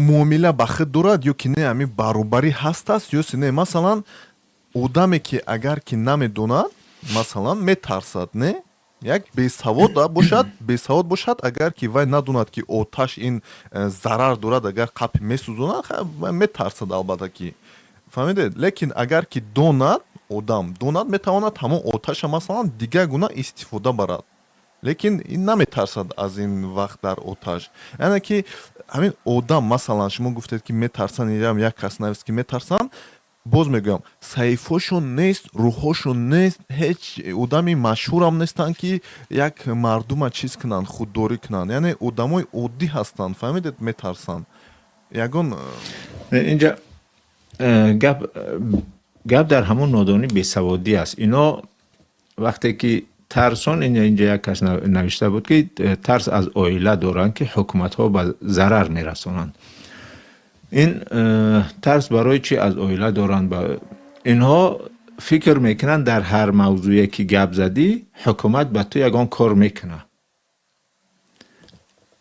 муомила ба худ дорад ё ки не? Ҳамин баробарӣ ҳаст аст ё си не? Масалан, одаме ки агар ки намедонад, масалан, метарсад, не? Як бесавод бошад, бесавод бошад, агар ки вай надонад, ки оташ ин зарар дорад, агар қапи месӯзонад, вай метарсад, албатта ки. Фаҳмидед? Лекин агар ки донад, одам донад, метавонад ҳамон оташа, масалан, дигар гуна истифода барад, лекин ин наметарсад аз ин вақт дар оташ. Яъне ки ҳамин одам, масалан, шумо гуфтед, ки метарсанд, инам як кас навист, ки метарсанд. Боз мегӯям, саҳифаҳошон нест, рӯҳҳошон нест, ҳеҷ одами машҳурам нестанд, ки як мардума чиз кунанд, худдорӣ кунанд. Яъне одамои оддӣ ҳастанд, фаҳмидед, метарсанд. Ягон Инҷа гап дар ҳамон нодонӣ, бесаводӣ аст. Ино вақте ки тарсон, инҷа як кас навишта буд, ки тарс аз оила доранд, ки ҳукуматҳо ба зарар мерасонанд. Ин тарс барои чӣ аз оила доранд? Инҳо фикр мекунанд, дар ҳар мавзӯе ки гап задӣ, ҳукумат ба ту ягон кор мекунад.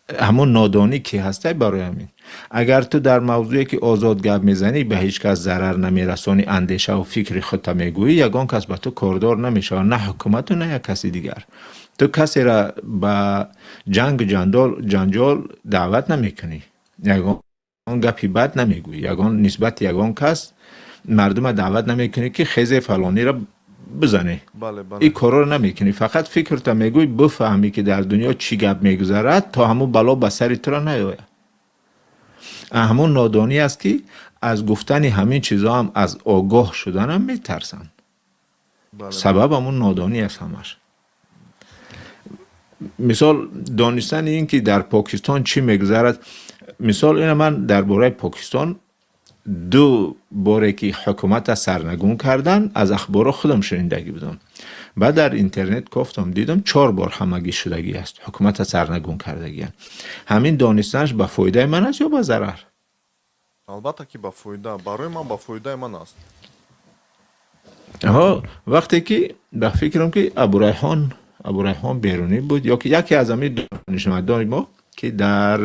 Ҳамон нодонӣ ки ҳастай. Барои ҳамин, агар ту дар мавзӯе ки озод гап мезанӣ, ба ҳеҷ кас зарар намерасонӣ, андешаву фикри худта мегӯӣ, ягон кас ба ту кордор намешавад, на ҳукумату, на як каси дигар. Ту касеро ба ҷангу ҷанҷол даъват намекунӣ, ягон гапи бад намегӯӣ, ягон нисбати ягон кас мардума даъват намекунӣ, ки хезе фалониро бизанӣ. Ин корро намекунӣ, фақат фикрта мегӯӣ, бифаҳмӣ, ки дар дунё чӣ гап мегузарад, то ҳамун бало ба сари туро наёяд. Ҳамун нодонӣ аст, ки аз гуфтани ҳамин чизҳо ҳам, аз огоҳ шуданам метарсанд. Сабаб ҳамун нодонӣ аст ҳамаш. Мисол, донистани ин ки дар Покистон чӣ мегузарад. Мисол, ина ман дар бораи Покистон ду боре ки ҳукумата сарнагун кардан, аз ахборо худам шунидагӣ будам. Баъд дар интернет кофтам, дидам, чор бор ҳамагӣ шудагӣ аст, ҳукумата сарнагун кардагианд. Ҳамин донистанаш ба фоидаи ман аст ё ба зарар? Албатта ки ба фоида, барои ман ба фоидаи ман аст. Ҳо, вақте ки ба фикрам ки Абурайҳон Берунӣ буд ё ки яке аз ҳамин донишмандони мо, ки дар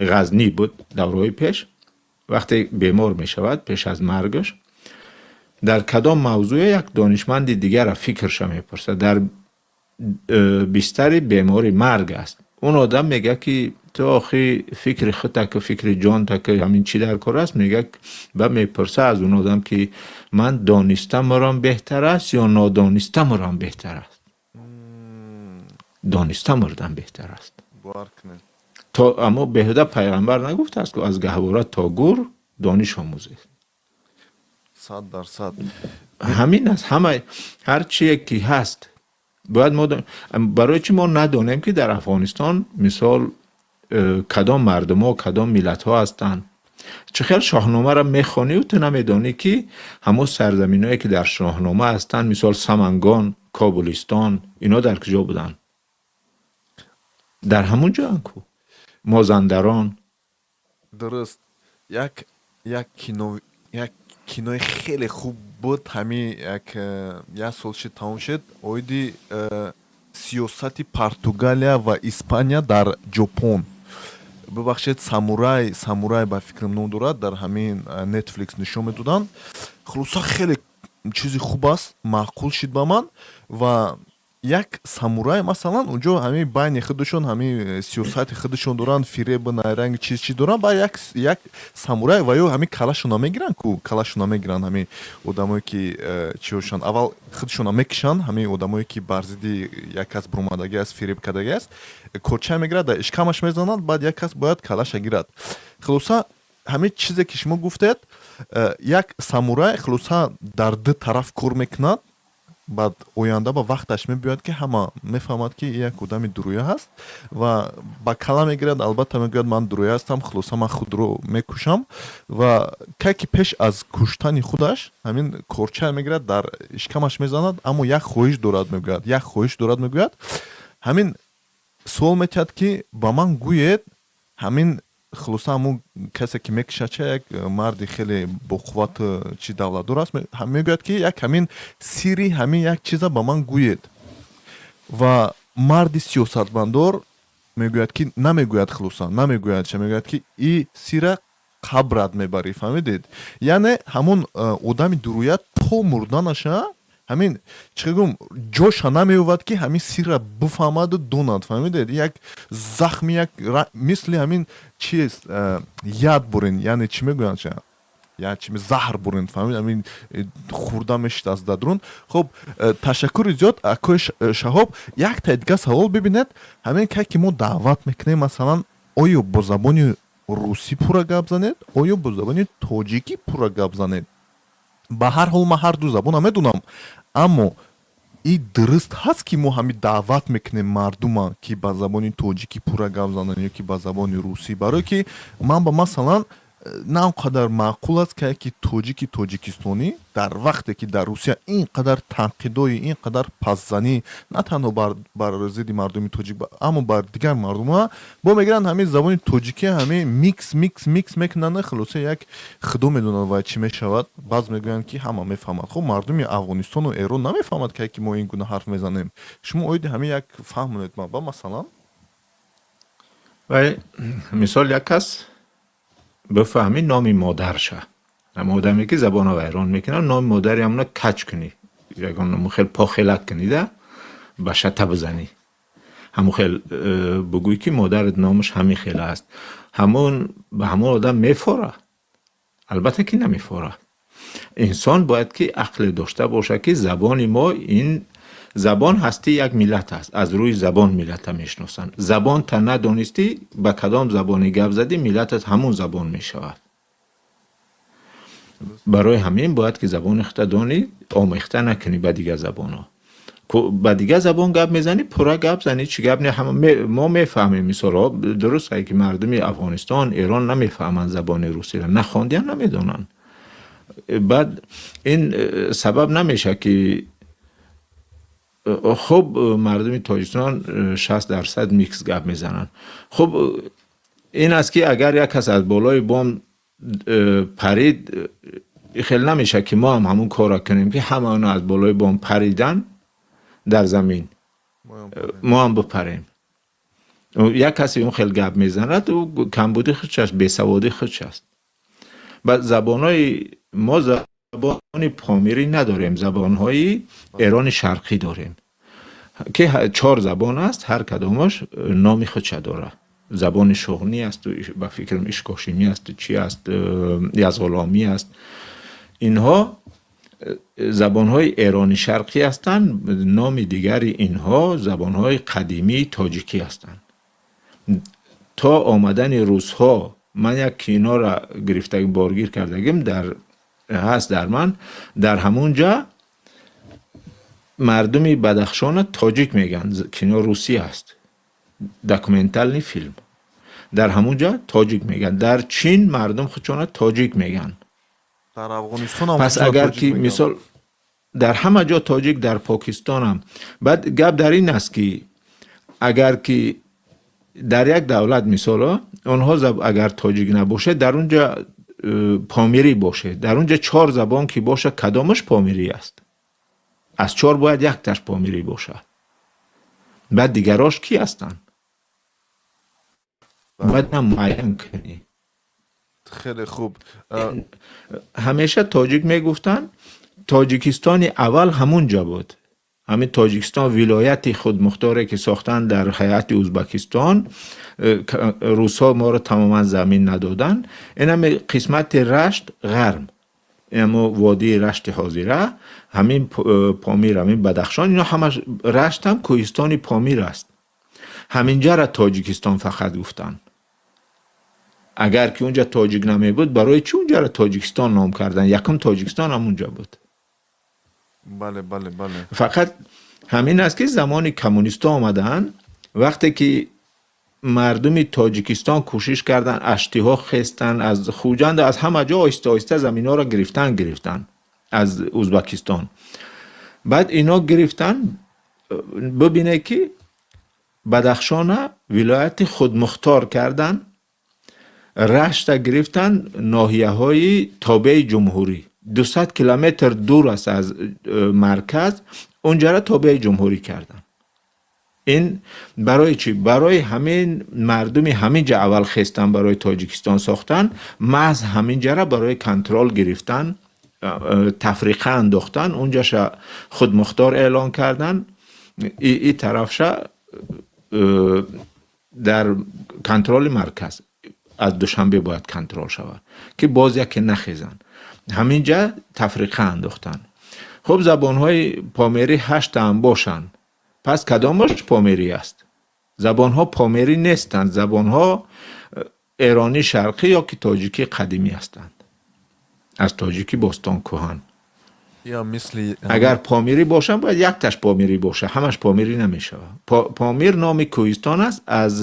Ғазнӣ буд давраҳои пеш, вақте бемор мешавад, пеш аз маргаш дар кадом мавзӯе як донишманди дигарра фикрша мепурсад. Дар бистари бемори марг аст. Он одам мегӯяд ки ту охи фикри худтаку фикри ҷонтаку, ҳамин чӣ дар кор аст? Мегӯяд ба мепурса аз он одам ки ман дониста мурам беҳтар аст ё нодониста мурам беҳтар аст? Дониста мурдан беҳтар аст. То аммо беҳуда пайғамбар нагуфтааст ку аз гаҳвора то гур дониш омӯзед. 100%. Ҳамин аст. Ҳама ҳар чие ки ҳаст, бояд мо, барои чӣ мо надонем ки дар Афғонистон, мисол, кадом мардумҳо, кадом миллатҳо ҳастанд? Чӣ хел Шоҳномаро мехонию ту намедонӣ ки ҳамон сарзаминҳое ки дар Шоҳнома ҳастанд, мисол, Самангон, Кобулистон, ино дар куҷо буданд? Дар ҳамун ҷоянд ку, Мозандарон. Дуруст. Як кино, як кинои хеле хуб буд, ҳамин як сол шид, тамом шуд, оиди сиёсати Португалия ва Испания дар Ҷопон. Бубахшед, Самурай ба фикрам ном дорад, дар ҳамин Netflix нишон медоданд. Хулоса, хеле чизи хуб аст, маъқул шид ба ман. Ва як самурай, масалан, унҷо ҳамин байни худашон ҳамин сиёсати худашон доранд, фиребу найранги, чиз чи доранд. Баъд як самурай ва ё ҳамин калашона мегиранд ку, калашона мегиранд. Ҳамин одамое ки чиҳошанд, аввал худашона мекушанд. Ҳамин одамое ки бар зидди як кас буромадагӣ аст, фиреб кардагӣ аст, корча мегирад, дар ишкамаш мезанад. Баъд як кас бояд калаша гирад. Хулоса, ҳамин чизе ки шумо гуфтед, як самурай, хулоса, дар ду тараф кор мекунад. Баъд оянда ба вақташ мебиёяд ки ҳама мефаҳмад ки як одами дурӯя ҳаст ва ба кала мегирад. Албатта, мегӯяд: «Ман дурӯя ҳастам, хулоса, ман худро мекушам». Ва кай ки пеш аз куштани худаш ҳамин корча мегирад, дар ишкамаш мезанад, аммо як хоҳиш дорад, мегӯяд, як хоҳиш дорад, мегӯяд. Ҳамин суол метиҳад ки ба ман гӯед. Ҳамин, хулоса, ҳамун касе ки мекушад, ча як марди хеле боқуввату чи давлатдор аст, мегӯяд ки як ҳамин сирри ҳамин як чиза ба ман гӯед. Ва марди сиёсатмадор мегӯяд ки намегӯяд, хулоса, намегӯяд. Ча мегӯяд ки и сира қабрат мебарӣ, фаҳмидед? Яъне ҳамун одами дурӯя то мурданаша ҳамин, чӣ гум, ҷоша намеёвад ки ҳамин сирра бифаҳмаду донад, фаҳмидед? Як захми, як мисли ҳамин чиз, яд бурин, яъне чӣ мегӯянд, ча я чи заҳр бурин, фаҳмид? Ҳамин хӯрда мешид аз дарун. Хуб, ташаккури зиёд, акои Шаҳоб. Якта дига савол. Бибинед, ҳамин кай ки мо даъват мекунем, масалан, оё бо забони русӣ пурра гап занед, оё бо забони тоҷикӣ пурра гап занед? Ба ҳар ҳол, ман ҳар ду забона медонам, аммо и дуруст ҳаст ки мо ҳамин даъват мекунем мардума ки ба забони тоҷикӣ пурра гап зананд ё ки ба забони русӣ? Барое ки ман ба масалан на он қадар маъқул аст, ки яке тоҷики тоҷикистонӣ дар вақте ки дар Русия ин қадар танқидои, ин қадар пасзанӣ на танҳо бар зидди мардуми тоҷик, аммо бар дигар мардумҳо бо мегиранд, ҳамин забони тоҷикӣ ҳамин микс, микс, микс мекунанд. Хулоса, як худо медонад вай чӣ мешавад. Баъз мегӯянд ки ҳама мефаҳмад. Хуб, мардуми Афғонистону Эрон намефаҳмад, ки мо ин гуна ҳарф мезанем. Шумо оиди ҳамин як фаҳмонед ма ба масалан. Вай, мисол, як кас бифаҳмӣ номи модарша, ҳама одаме ки забона вайрон мекунад, номи модари ҳамона кач кунӣ, ягон хел похелак кунида ба шата бизанӣ, ҳамон хел бигӯй ки модарат номаш ҳамин хел аст, ҳамон ба ҳамон одам мефора? Албатта ки намефора. Инсон бояд ки ақле дошта бошад, ки забони мо ин забон ҳастии як миллат аст. Аз рӯи забон миллата мешиносанд. Забонта надонистӣ, ба кадом забоне гап задӣ, миллатат ҳамун забон мешавад. Барои ҳамин бояд ки забони худта донӣ, омехта накунӣ ба дигар забонҳо. Ба дигар забон гап мезанӣ, пурра гап занӣ, чӣ гап не, ҳама мо мефаҳмем. Мисолҳо дуруст ае, ки мардуми Афғонистон, Эрон намефаҳманд забони русиро, нахондиан, намедонанд. Баъд ин сабаб намешавад, ки хуб, мардуми Тоҷикистон 60% микс гап мезананд. Хуб, ин аст, ки агар як кас аз болои бом парид, хеле намешавад, ки мо ҳам ҳамун корро кунем, ки ҳама оно аз болои бом паридан дар замин, мо ҳам бипарем. Як касе он хел гап мезанад, ӯ камбуди худш аст, бесаводии худш аст. Ба забонҳои мо забони помирӣ надорем, забонҳои Эрони Шарқӣ дорем, ки чор забон аст, ҳар кадомаш номи худша дорад. Забони шуғнӣ асту, ба фикрам, ишкошимӣ асту, чи аст, язғуломӣ аст. Инҳо забонҳои Эрони Шарқӣ ҳастанд. Номи дигари инҳо забонҳои қадимии тоҷикӣ ҳастанд. То омадани русҳо ман як киноро гирифта, боргир кардагим, дар ҳаст дар ман. Дар ҳамун ҷа мардуми Бадахшона тоҷик мегӯянд. Кино русӣ аст, документальный фильм. Дар ҳамун ҷа тоҷик мегӯянд. Дар Чин мардум худшона тоҷик мегӯянд. Дар Афғонистон ҳам пас худшона агар тоҷик ки мегӯянд. Мисол, дар ҳама ҷо тоҷик, дар Покистонам. Баъд гап дар ин аст, ки агар ки дар як давлат, мисоло, онҳо агар тоҷик набошад, дар он ҷа помирӣ бошед, дар он ҷа чор забон ки бошад, кадомаш помирӣ аст? Аз чор бояд якташ помирӣ бошад. Баъд дигарош кӣ ҳастанд? Бояд на муайян кунӣ. Хеле хуб. Ҳамеша тоҷик мегуфтанд. Тоҷикистони аввал ҳамун ҷа буд. Ҳамин Тоҷикистон, вилояти худмухторе, ки сохтанд дар ҳайати Узбакистон, русҳо моро тамоман замин надоданд. Инами қисмати Рашт ғарб, инамо водии Рашти ҳозира, ҳамин Помир, ҳамин Бадахшон, ино ҳамаш, Рашт ҳам кӯҳистони Помир аст. Ҳаминҷара Тоҷикистон фақат гуфтанд. Агар ки унҷа тоҷик намебуд, барои чӣ унҷаро Тоҷикистон ном карданд? Якум Тоҷикистон ҳамунҷа буд. Бале, бале, бале. Фақат ҳамин аст, ки замони коммунистҳо омадаанд, вақте ки мардуми Тоҷикистон кӯшиш карданд, аштиҳо хестанд аз Хуҷанду аз ҳама ҷо, оҳиста оҳиста заминҳоро гирифтан аз Узбакистон. Баъд ино гирифтан. Бибинед, ки Бадахшона вилояти худмухтор кардан, Рашта гирифтан, ноҳияҳои тобеи ҷумҳурӣ, 200 километр дур аст аз марказ, унҷара тобеи ҷумҳурӣ карданд. Ин барои чӣ? Барои ҳамин мардуми ҳамин ҷа аввал хестан, барои Тоҷикистон сохтан. Маҳз ҳамин ҷара барои контрол гирифтан, тафриқа андохтан, унҷаша худмухтор эълон кардан, и тарафша дар контроли марказ, аз Душанбе бояд контрол шавад, ки боз яке нахезанд. Ҳамин ҷа тафриқа андохтанд. Хуб, забонҳои померӣ ҳаштаам бошанд, пас кадомаш померӣ аст? Забонҳо померӣ нестанд, забонҳо эронӣ шарқӣ ё ки тоҷикии қадимӣ ҳастанд, аз тоҷикӣ бостон кӯҳан. Я мисли Агар помирӣ бошанд, бояд якташ помирӣ боша, ҳамаш помирӣ намешавад. Помир номи кӯҳистон аст, аз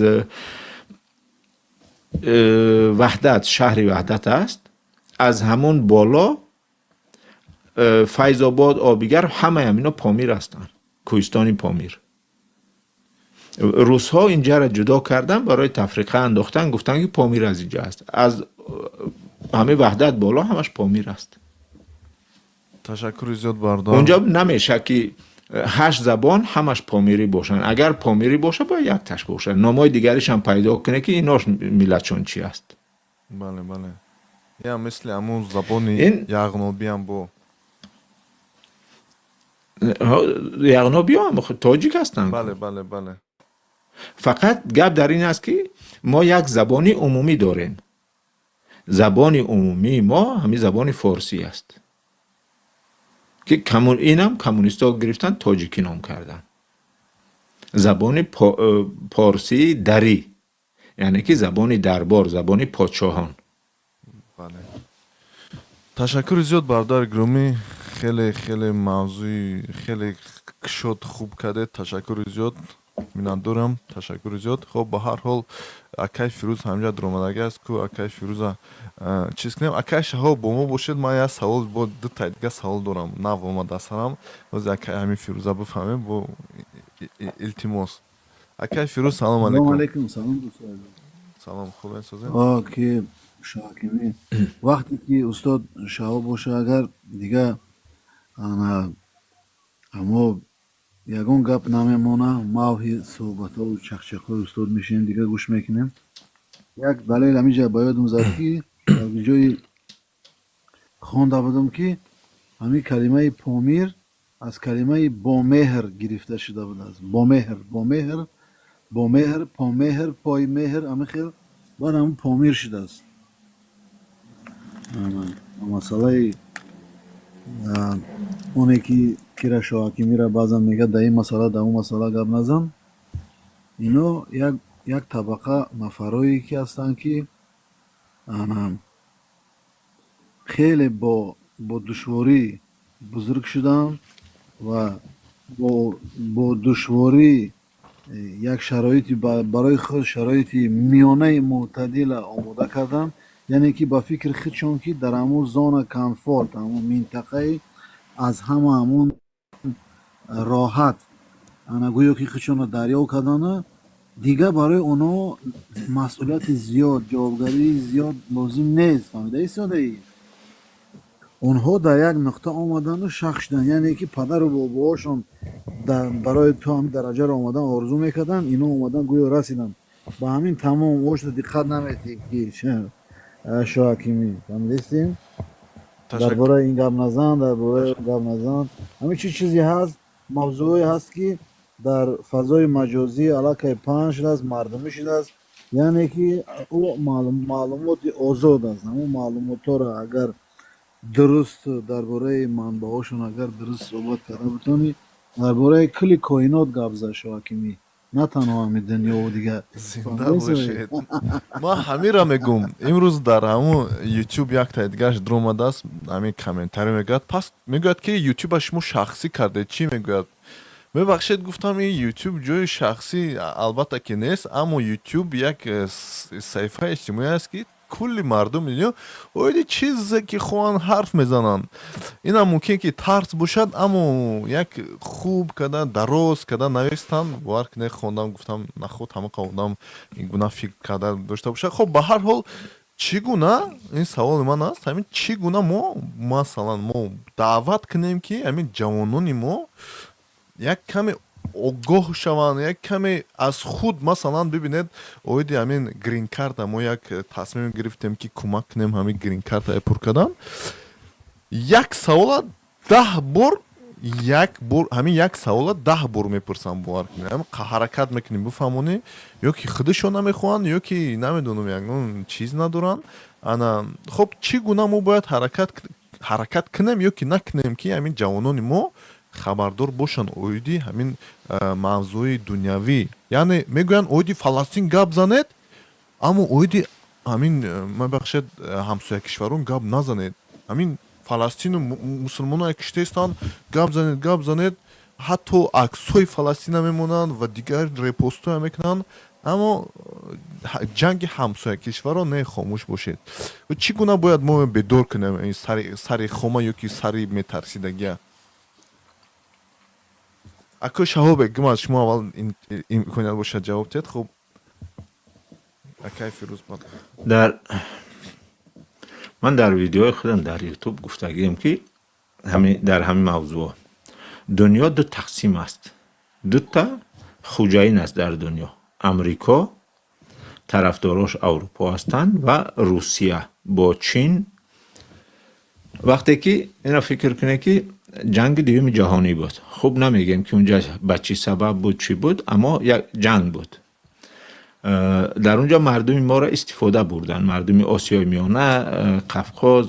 Ваҳдат, шаҳри Ваҳдат аст. Аз ҳамун боло Файзобод, Обигарм, ҳамаи ҳамино Помир ҳастанд, кӯҳистони Помир. Русҳо инҷаро ҷудо кардан барои тафриқа андохтан, гуфтанд, ки Помир аз инҷа аст. Аз ҳамин Ваҳдат боло ҳамаш Помир аст. Ташаккури зиёд, бародар. Унҷа намеша, ки ҳашт забон ҳамаш помирӣ бошанд. Агар помирӣ боша, бояд якташ бошад. Номҳои дигаришам пайдо кунед, ки инош миллатшон чӣ аст. Бале, бале, я мисли ҳамун забони яғнобиам бо Яғнобиҳо ҳам тоҷик ҳастанд. Бале, бале, бале. Фақат гап дар ин аст, ки мо як забони умумӣ дорем. Забони умумии мо ҳамин забони форсӣ аст, ки инам коммунистҳо гирифтан, тоҷикӣ ном карданд, забони порсии дарӣ, яъне ки забони дарбор, забони подшоҳон. Бале. Ташаккури зиёд, бародари гиромӣ, хеле хеле мавзӯи хеле кушод хуб кардед. Ташаккури зиёд, миннатдорам, ташаккури зиёд. Хоб, ба ҳар ҳол, акай Фирӯз ҳамҷа дуромадагӣ аст ку, акай Фирӯза чиз кунем. Акай Шаҳоб, бо мо бошед. Ман як савол, бо дутай дига савол дорам, нав омада сарам. Ҳозир акай ҳамин Фирӯза бифаҳмем бо, илтимос. Акай Фирӯз, салом алейкум. Алейкум салом, дӯстони. Салом, хуб созем? Ки Шоҳакимӣ, вақте ки устод Шаҳоб боша, агар дига ана мо ягон гап намемона, мавҳи суҳбатҳову чақчақҳои устод мешинем, дига гӯш мекунем. Як далел ҳамиҷа ба ёдам зад, ки дар ҷои хонда будам, ки ҳамин калимаи Помир аз калимаи бомеҳр гирифта шуда будааст. Бомеҳр, бомеҳр, бомеҳр, помеҳр, поймеҳр, ҳамин хел, баъд ҳамин Помир шудааст. Масъалаи оне ки кира Шоҳакимира баъзан мегӯяд, дар ин масъала, дар он масъала гап назан, ино як табақа нафарое ки ҳастанд, ки хеле бо душворӣ бузург шуданд ва бо душворӣ як шароити барои худ, шароити миёнаи мӯътадила омода карданд. Яъне ки ба фикри худшон, ки дар ҳамун зона комфорт, ҳамун минтақаи аз ҳама ҳамун роҳат, ана гӯё ки худшонро дарёфт кардану дигар барои онҳо масъулияти зиёд, ҷавобгарии зиёд лозим нест. Фаҳмидаи истодаӣ? Онҳо дар як нуқта омадану шах шуданд. Яъне ки падару бобоҳошон барои то ҳамин дараҷаро омадан орзу мекарданд, ино омадан, гӯё расиданд ба ҳамин, тамом. Ошта диққат наметӣ, ки Шоҳакимӣ, фаҳмидистем? Дар бораи ин гап назан, дар бораи гап назан. Ҳамин чи чизе ҳаст, мавзӯое ҳаст, ки дар фазои маҷозӣ аллакай паҳн шудааст, мардумӣ шудааст, яъне ки ӯ маълумоти озод аст. Ҳамон маълумотҳоро агар дуруст, дар бораи манбаъҳошон агар дуруст суҳбат карда битонӣ, дар бораи кулли коинот гап зад Шоҳакимӣ, на танҳо ҳамин дунёву дигар. Зинда бошед. Ман ҳамира мегӯм, имрӯз дар ҳамун Ютуб яктаи дигараш дуромадааст, ҳамин комментарий мегӯяд, пас мегӯяд, ки Ютуба шумо шахсӣ кардед, чӣ мегӯяд. Мебахшед, гуфтам, ин Ютуб ҷои шахсӣ албатта ки нест, аммо Ютуб як саҳифаи иҷтимоӣ аст, ки кулли мардуми дунё оиди чизе ки хоҳанд ҳарф мезананд. Инам мумкин ки тарс бошад, аммо як хуб карда, дароз карда навистанд. Бовар кунед, хондам, гуфтам, наход ҳамақа одам ин гуна фикр карда дошта бошад. Хоб, ба ҳар ҳол, чӣ гуна, ин саволи ман аст, ҳамин чӣ гуна мо, масалан, мо даъват кунем, ки ҳамин ҷавонони мо як каме огоҳ шаванд, як каме аз худ? Масалан, бибинед, оиди ҳамин грин-карта мо як тасмим гирифтем, ки кӯмак кунем ҳамин грин-картае пур кардан. Як савола 10 бор, як бор, ҳамин як савола 10 бор мепурсам, бовар кунед. Ҳаракат мекунем бифаҳмонем, ё ки худашон намехоҳанд, ё ки намедонам, ягон чиз надоранд. Ана хоб, чӣ гуна мо бояд ҳаракат кунем ё ки накунем, ки ҳамин ҷавонони мо хабардор бошанд оиди ҳамин мавзӯи дунявӣ? Яъне мегӯянд, оиди Фаластин гап занед, аммо оиди ҳамин, мебахшед, ҳамсоя кишварон гап назанед. Ҳамин Фаластину мусулмоно киштаистанд, гап занед, гап занед, ҳатто аксҳои Фаластина мемонанд ва дигар репостҳоя мекунанд, аммо ҷанги ҳамсоя кишварро не, хомӯш бошед. Чӣ гуна бояд мо бедор кунем сари хома ё ки сари метарсидагия? Ако Шаҳобе, гуман шумо аввал имконият бошад, ҷавоб диҳед. Хуб, акай Фирӯз. Дар ман дар видеои худам дар Ютуб гуфтагием, ки дар ҳамин мавзӯъ дунё ду тақсим аст, дута хуҷаин аст дар дунё: Амрико, тарафдорош Аврупо ҳастанд, ва Русия бо Чин. Вақте ки инро фикр кунед, ки ҷанги Дуюми ҷаҳонӣ буд, хуб, намегӯем, ки унҷа ба чӣ сабаб буд, чӣ буд, аммо як ҷанг буд. Дар унҷо мардуми моро истифода бурданд, мардуми Осиёи Миёна, Қафқоз,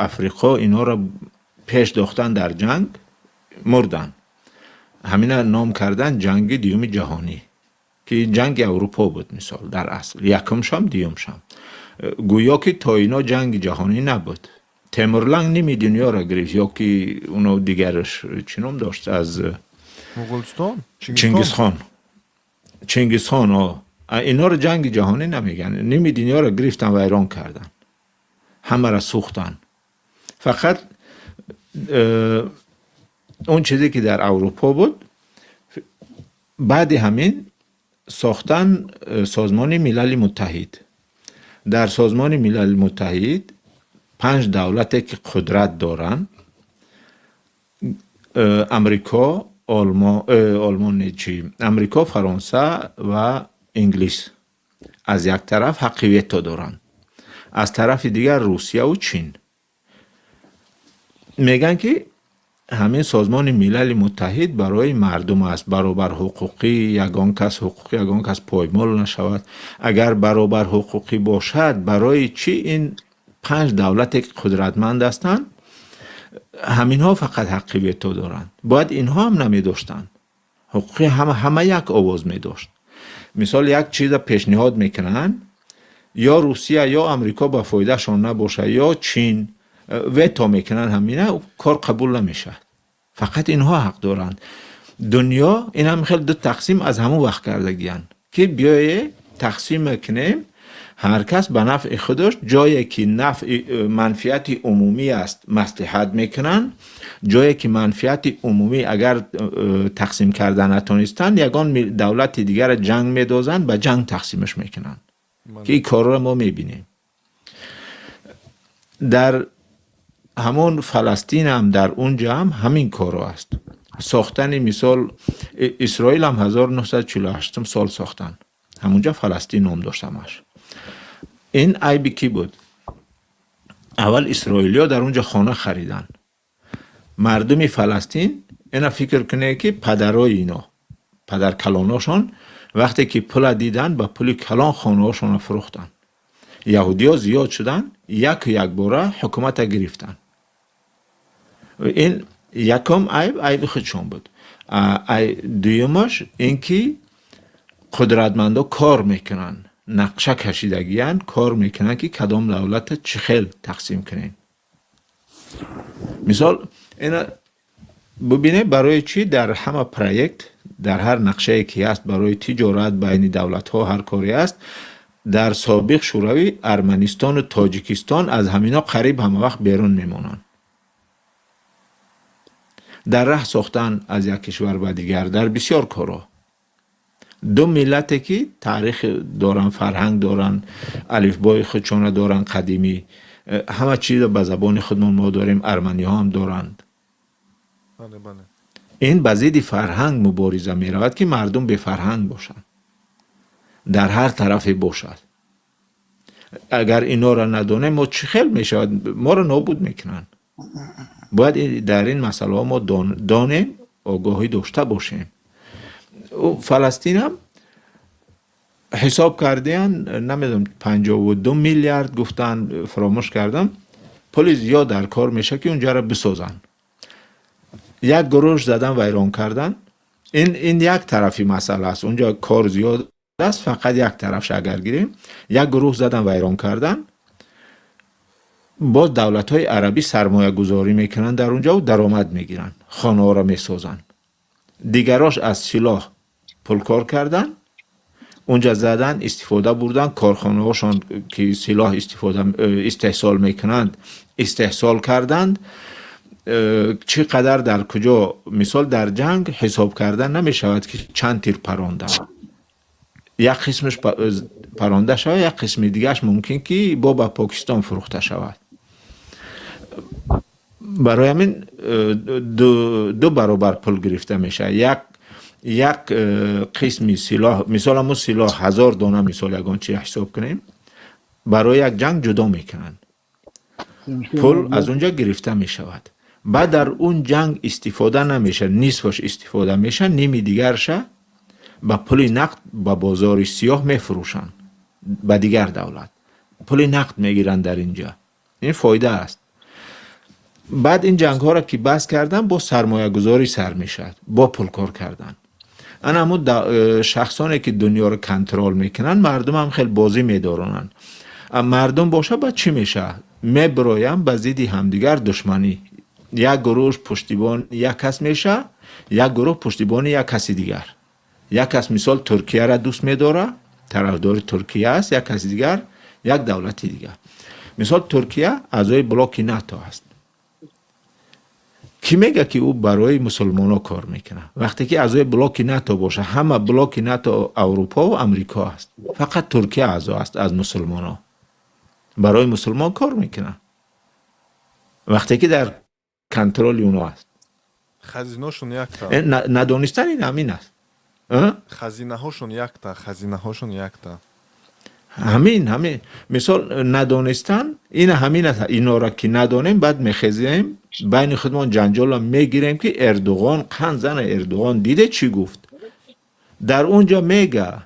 Африқо, инҳоро пеш дохтан, дар ҷанг мурданд. Ҳамина ном кардан ҷанги Дуюми ҷаҳонӣ, ки ҷанги Аврупо буд, мисол, дар асл якумшам, дуюмшам. Гӯё ки то ино ҷанги ҷаҳонӣ набуд. Темурланг ними дунёро гирифт, ё ки уно дигараш чӣ ном дошт аз Моғулистон. Чингисхон, Чингисхон. Инҳоро ҷанги ҷаҳонӣ намегӯянд. Ними дунёро гирифтан, вайрон кардан, ҳамаро сӯхтан. Фақат он чизе ки дар Аврупо буд. Баъди ҳамин сохтан Созмони Милали Муттаҳид. Дар Созмони Милали Муттаҳид панҷ давлате ки қудрат доранд, Амрико, Олмон, чи, Амрико, Фаронса ва Инглис аз як тараф ҳаққи вето доранд, аз тарафи дигар Русияву Чин. Мегӯянд, ки ҳамин Созмони Милали Муттаҳид барои мардум аст, баробарҳуқуқӣ, ягон кас ҳуқуқи ягон кас поймол нашавад. Агар баробарҳуқуқӣ бошад, барои чӣ ин панҷ давлате ки қудратманд ҳастанд, ҳаминҳо фақат ҳаққи вето доранд? Бояд инҳо ҳам намедоштанд ҳуқуқи. Ҳама як овоз медошт. Мисол, як чиза пешниҳод мекунанд, ё Русия ё Амрико ба фоидаашон набошад, ё Чин вето мекунанд, ҳамина кор қабул намешавад. Фақат инҳо ҳақ доранд. Дунё инам хел ду тақсим аз ҳамон вақт кардагиянд, ки биёе тақсим кунем, ҳар кас ба нафъи худаш. Ҷое ки нафъи манфиати умумӣ аст, маслиҳат мекунанд. Ҷое ки манфиати умумӣ агар тақсим карда натонистанд, ягон давлати дигарро ҷанг медозанд, ба ҷанг тақсимаш мекунанд, ки ин корро мо мебинем. Дар ҳамон Фаластинам, дар унҷа ҳам ҳамин корро аст. Сохтани, мисол, Исроил ҳам 1948 сол сохтанд. Ҳамунҷа Фаластин ном дошт ҳамаш. Ин айби кӣ буд? Аввал исроилиё дар унҷа хона хариданд. Мардуми Фаластин, ина фикр кунед, ки падарои ино, падаркалоношон вақте ки пула диданд, ба пули калон хонаҳошонро фурӯхтанд. Яҳудиё зиёд шуданд, яку якбора ҳукумата гирифтанд. Ин якум айб, айби худшон буд. Дуюмаш ин ки қудратмандо кор мекунанд, нақша кашидагиянд, кор мекунанд, ки кадом давлата чӣ хел тақсим кунем. Мисол, ина бубинед, барои чӣ дар ҳама проект, дар ҳар нақшае ки ҳаст барои тиҷорат байни давлатҳо, ҳар коре аст, дар собиқ Шӯравӣ Арманистону Тоҷикистон аз ҳамино қариб ҳама вақт берун мемонанд? Дар раҳ сохтан аз як кишвар ба дигар, дар бисёр корҳо. Ду миллате ки таърих доранд, фарҳанг доранд, алифбои худшона доранд қадимӣ, ҳама чизро ба забони худмон мо дорем, арманиҳо ҳам доранд. Ин ба зидди фарҳанг мубориза меравад, ки мардум бефарҳанг бошанд, дар ҳар тарафе бошад. Агар инора надонем, мо чӣ хел мешавад? Моро нобуд мекунанд. Бояд дар ин масъалаҳо мо донем, огоҳӣ дошта бошем. Фаластинам ҳисоб кардиян, намедонам, 52 миллиард гуфтанд, фаромӯш кардам, пули зиёд дар кор мешавад, ки унҷаро бисозанд. Як гурӯҳ задан, вайрон кардан. Ин як тарафи масъала аст. Унҷо кор зиёд аст, фақат як тарафш агар гирем, як гурӯҳ задан, вайрон кардан. Боз давлатҳои арабӣ сармоягузорӣ мекунанд дар унҷо, даромад мегиранд, хонаҳоро месозанд. Дигарош аз силоҳ пулкор кардан, унҷа задан, истифода бурдан, корхонаҳошон ки силоҳ истифода истеҳсол мекунанд, истеҳсол карданд. Чӣ қадар дар куҷо, мисол, дар ҷанг ҳисоб кардан намешавад, ки чанд тир паронданд. Як қисмаш паронда шавад, як қисми дигааш мумкин ки бо ба Покистон фурӯхта шавад. Барои ҳамин ду баробар пул гирифта мешавад. Як қисми силоҳ, мисол, ҳамун силоҳ 1000 дона, мисол, ягон чи ҳисоб кунем, барои як ҷанг ҷудо мекунанд, пул аз он ҷо гирифта мешавад. Баъд дар он ҷанг истифода намешавад, нисфаш истифода мешавад, ними дигарша ба пули нақд ба бозори сиёҳ мефурӯшанд ба дигар давлат, пули нақд мегиранд дар ин ҷо. Ин фоида аст. Баъд ин ҷангҳоро ки бас кардан, бо сармоягузорӣ сар мешавад, бо пулкор кардан. Ана ҳамун шахсоне ки дунёро контрол мекунанд, мардум ҳам хеле бозӣ медоронанд. Мардум боша, баъд чӣ мешавад? Мебироянд ба зидди ҳамдигар, душманӣ. Як гурӯҳ пуштибон як кас меша, як гурӯҳ пуштибони як каси дигар. Як кас, мисол, Туркияра дӯст медора, тарафдори Туркия аст, як каси дигар як давлати дигар. Мисол, Туркия аъзои блоки НАТО аст. Кӣ мега, ки ӯ барои мусулмоно кор мекунад, вақте ки аъзои блоки НАТО боша? Ҳама блоки НАТО Аврупову Амрико аст, фақат Туркия аъзо аст аз мусулмоно. Барои мусулмон кор мекунад, вақте ки дар контроли оно аст? Хазиношон якта. Надонистан ин ҳамин аст. Хазинаҳошон якта, хазинаҳошон якта. Ҳамин, мисол, надонистан ина ҳамин аст. Инора ки надонем, баъд мехезем, байни худмон ҷанҷола мегирем, ки Эрдуғон қанд зана. Эрдуғон диде, чӣ гуфт дар он ҷо? Мега,